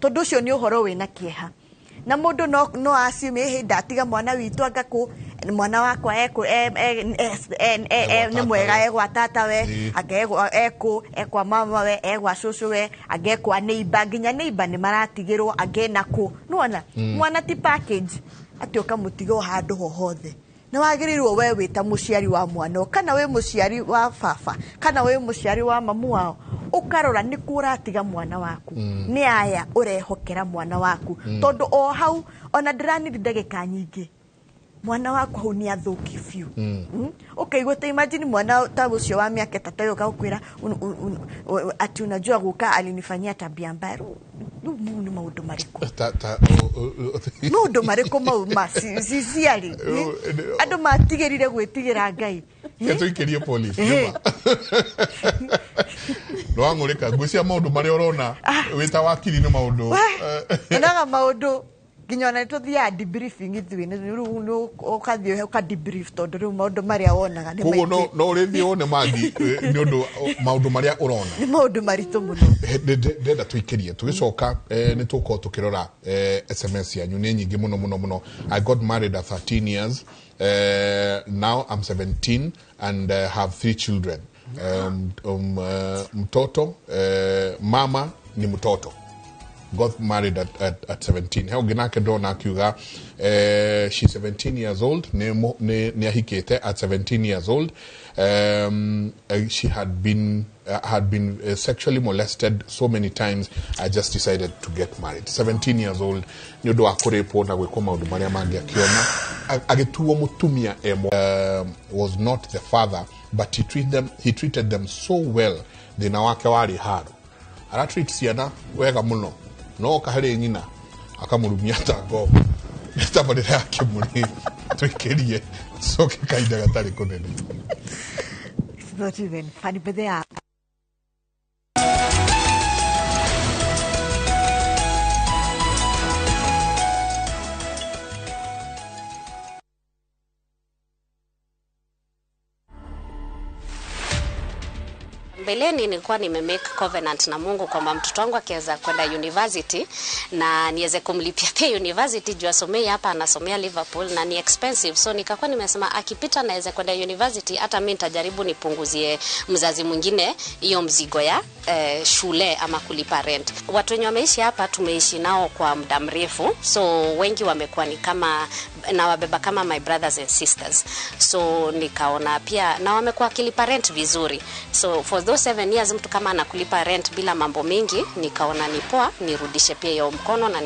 Tondũ ũcio nĩ ũhoro wĩna kĩeha, na mũndũ no assume ĩhĩ ndatiga mwana witũ anga kũ Mwana wakwa eku nĩ mwega, egwa tata we, anga eku ekwa mama we, egwa cũcũ we, anga ekwa neighbor, nginya neighbor nĩ maratigĩrwo, anga nakũ. Nĩwona mwana ti package atĩ ũkamũtiga o handũ ho hothe. Nĩ wagĩrĩirwo we wĩ ta mũciari wa mwana, kana wĩ mũciari wa baba, kana wĩ mũciari wa mamu wao, ũkarora nĩ kũ ũratiga mwana waku, nĩ aya ũrehokera mwana waku, tondũ o hau ona ndĩraniri ndagĩka nyingĩ mwana waku hau nĩ athũki biũ. Ũkaigua ta imagine mwana ta ũcio wa mĩaka 3 yoka gũkwĩra ati unajua guka alinifanyia tabia mbaya. Rĩu mau nĩ maũndũ marĩkũ? Maũndũ marĩkũ mau ma ciarĩ andũ matigĩrire gwĩtigĩra Ngai. Tũikĩrie police nĩwang'ũrĩka ngwĩcia maũndũ marĩa ũrona wĩ ta wakiri nĩ maũndũ onaga maũndũ nginya ona nĩtũthiaga debriefing ithuĩ, rĩu ũkathiĩ ũka debrief tondũ rĩu maũndũ marĩa wonaga nĩ koguo no ũrĩthiĩ wone mangĩ nĩ ũndũ maũndũ marĩa ũrona nĩ maũndũ maritũ mũno. Ndĩrenda tũikĩrie tũgĩcoka nĩ tũgũkorwo tũkĩrora SMS yanyu nĩ nyingĩ mũno mũno mũno. I got married at 13 years, now I'm 17 and have 3 children. Mtoto mama ni mtoto. Got married at 17. Heo ginake ndona akiuga she's 17 years old, nĩ ahikĩte at 17 years old. She had been sexually molested so many times. I just decided to get married. 17 years old nĩ ũndũ wa kũrĩpwo na gwĩkwo maũndũ marĩa mangĩ akiona agĩtuo mũtumia was not the father, but he treated them so well. Thĩna wake warĩ haro, aratreat ciana wega mũno, no oka harĩ nyina akamũrumia ta ngombo. Tabarĩra ya Kĩmũrĩ tũikĩrie coke kahinda gatarĩ kũnene. It's not even funny, but they are. Mbeleni nilikuwa nimemake covenant na Mungu kwamba mtoto wangu akiweza kwenda university na niweze kumlipia pia university juu asomei hapa, anasomea Liverpool na ni expensive, so nikakuwa nimesema akipita naweza kwenda university, hata mimi nitajaribu nipunguzie mzazi mwingine hiyo mzigo ya shule ama kulipa rent. Watu wenye wameishi hapa tumeishi nao kwa muda mrefu, so wengi wamekuwa ni kama na wabeba kama my brothers and sisters, so nikaona pia na wamekuwa kilipa rent vizuri, so for those 7 years mtu kama anakulipa rent bila mambo mingi, nikaona ni poa nirudishe pia hiyo mkono na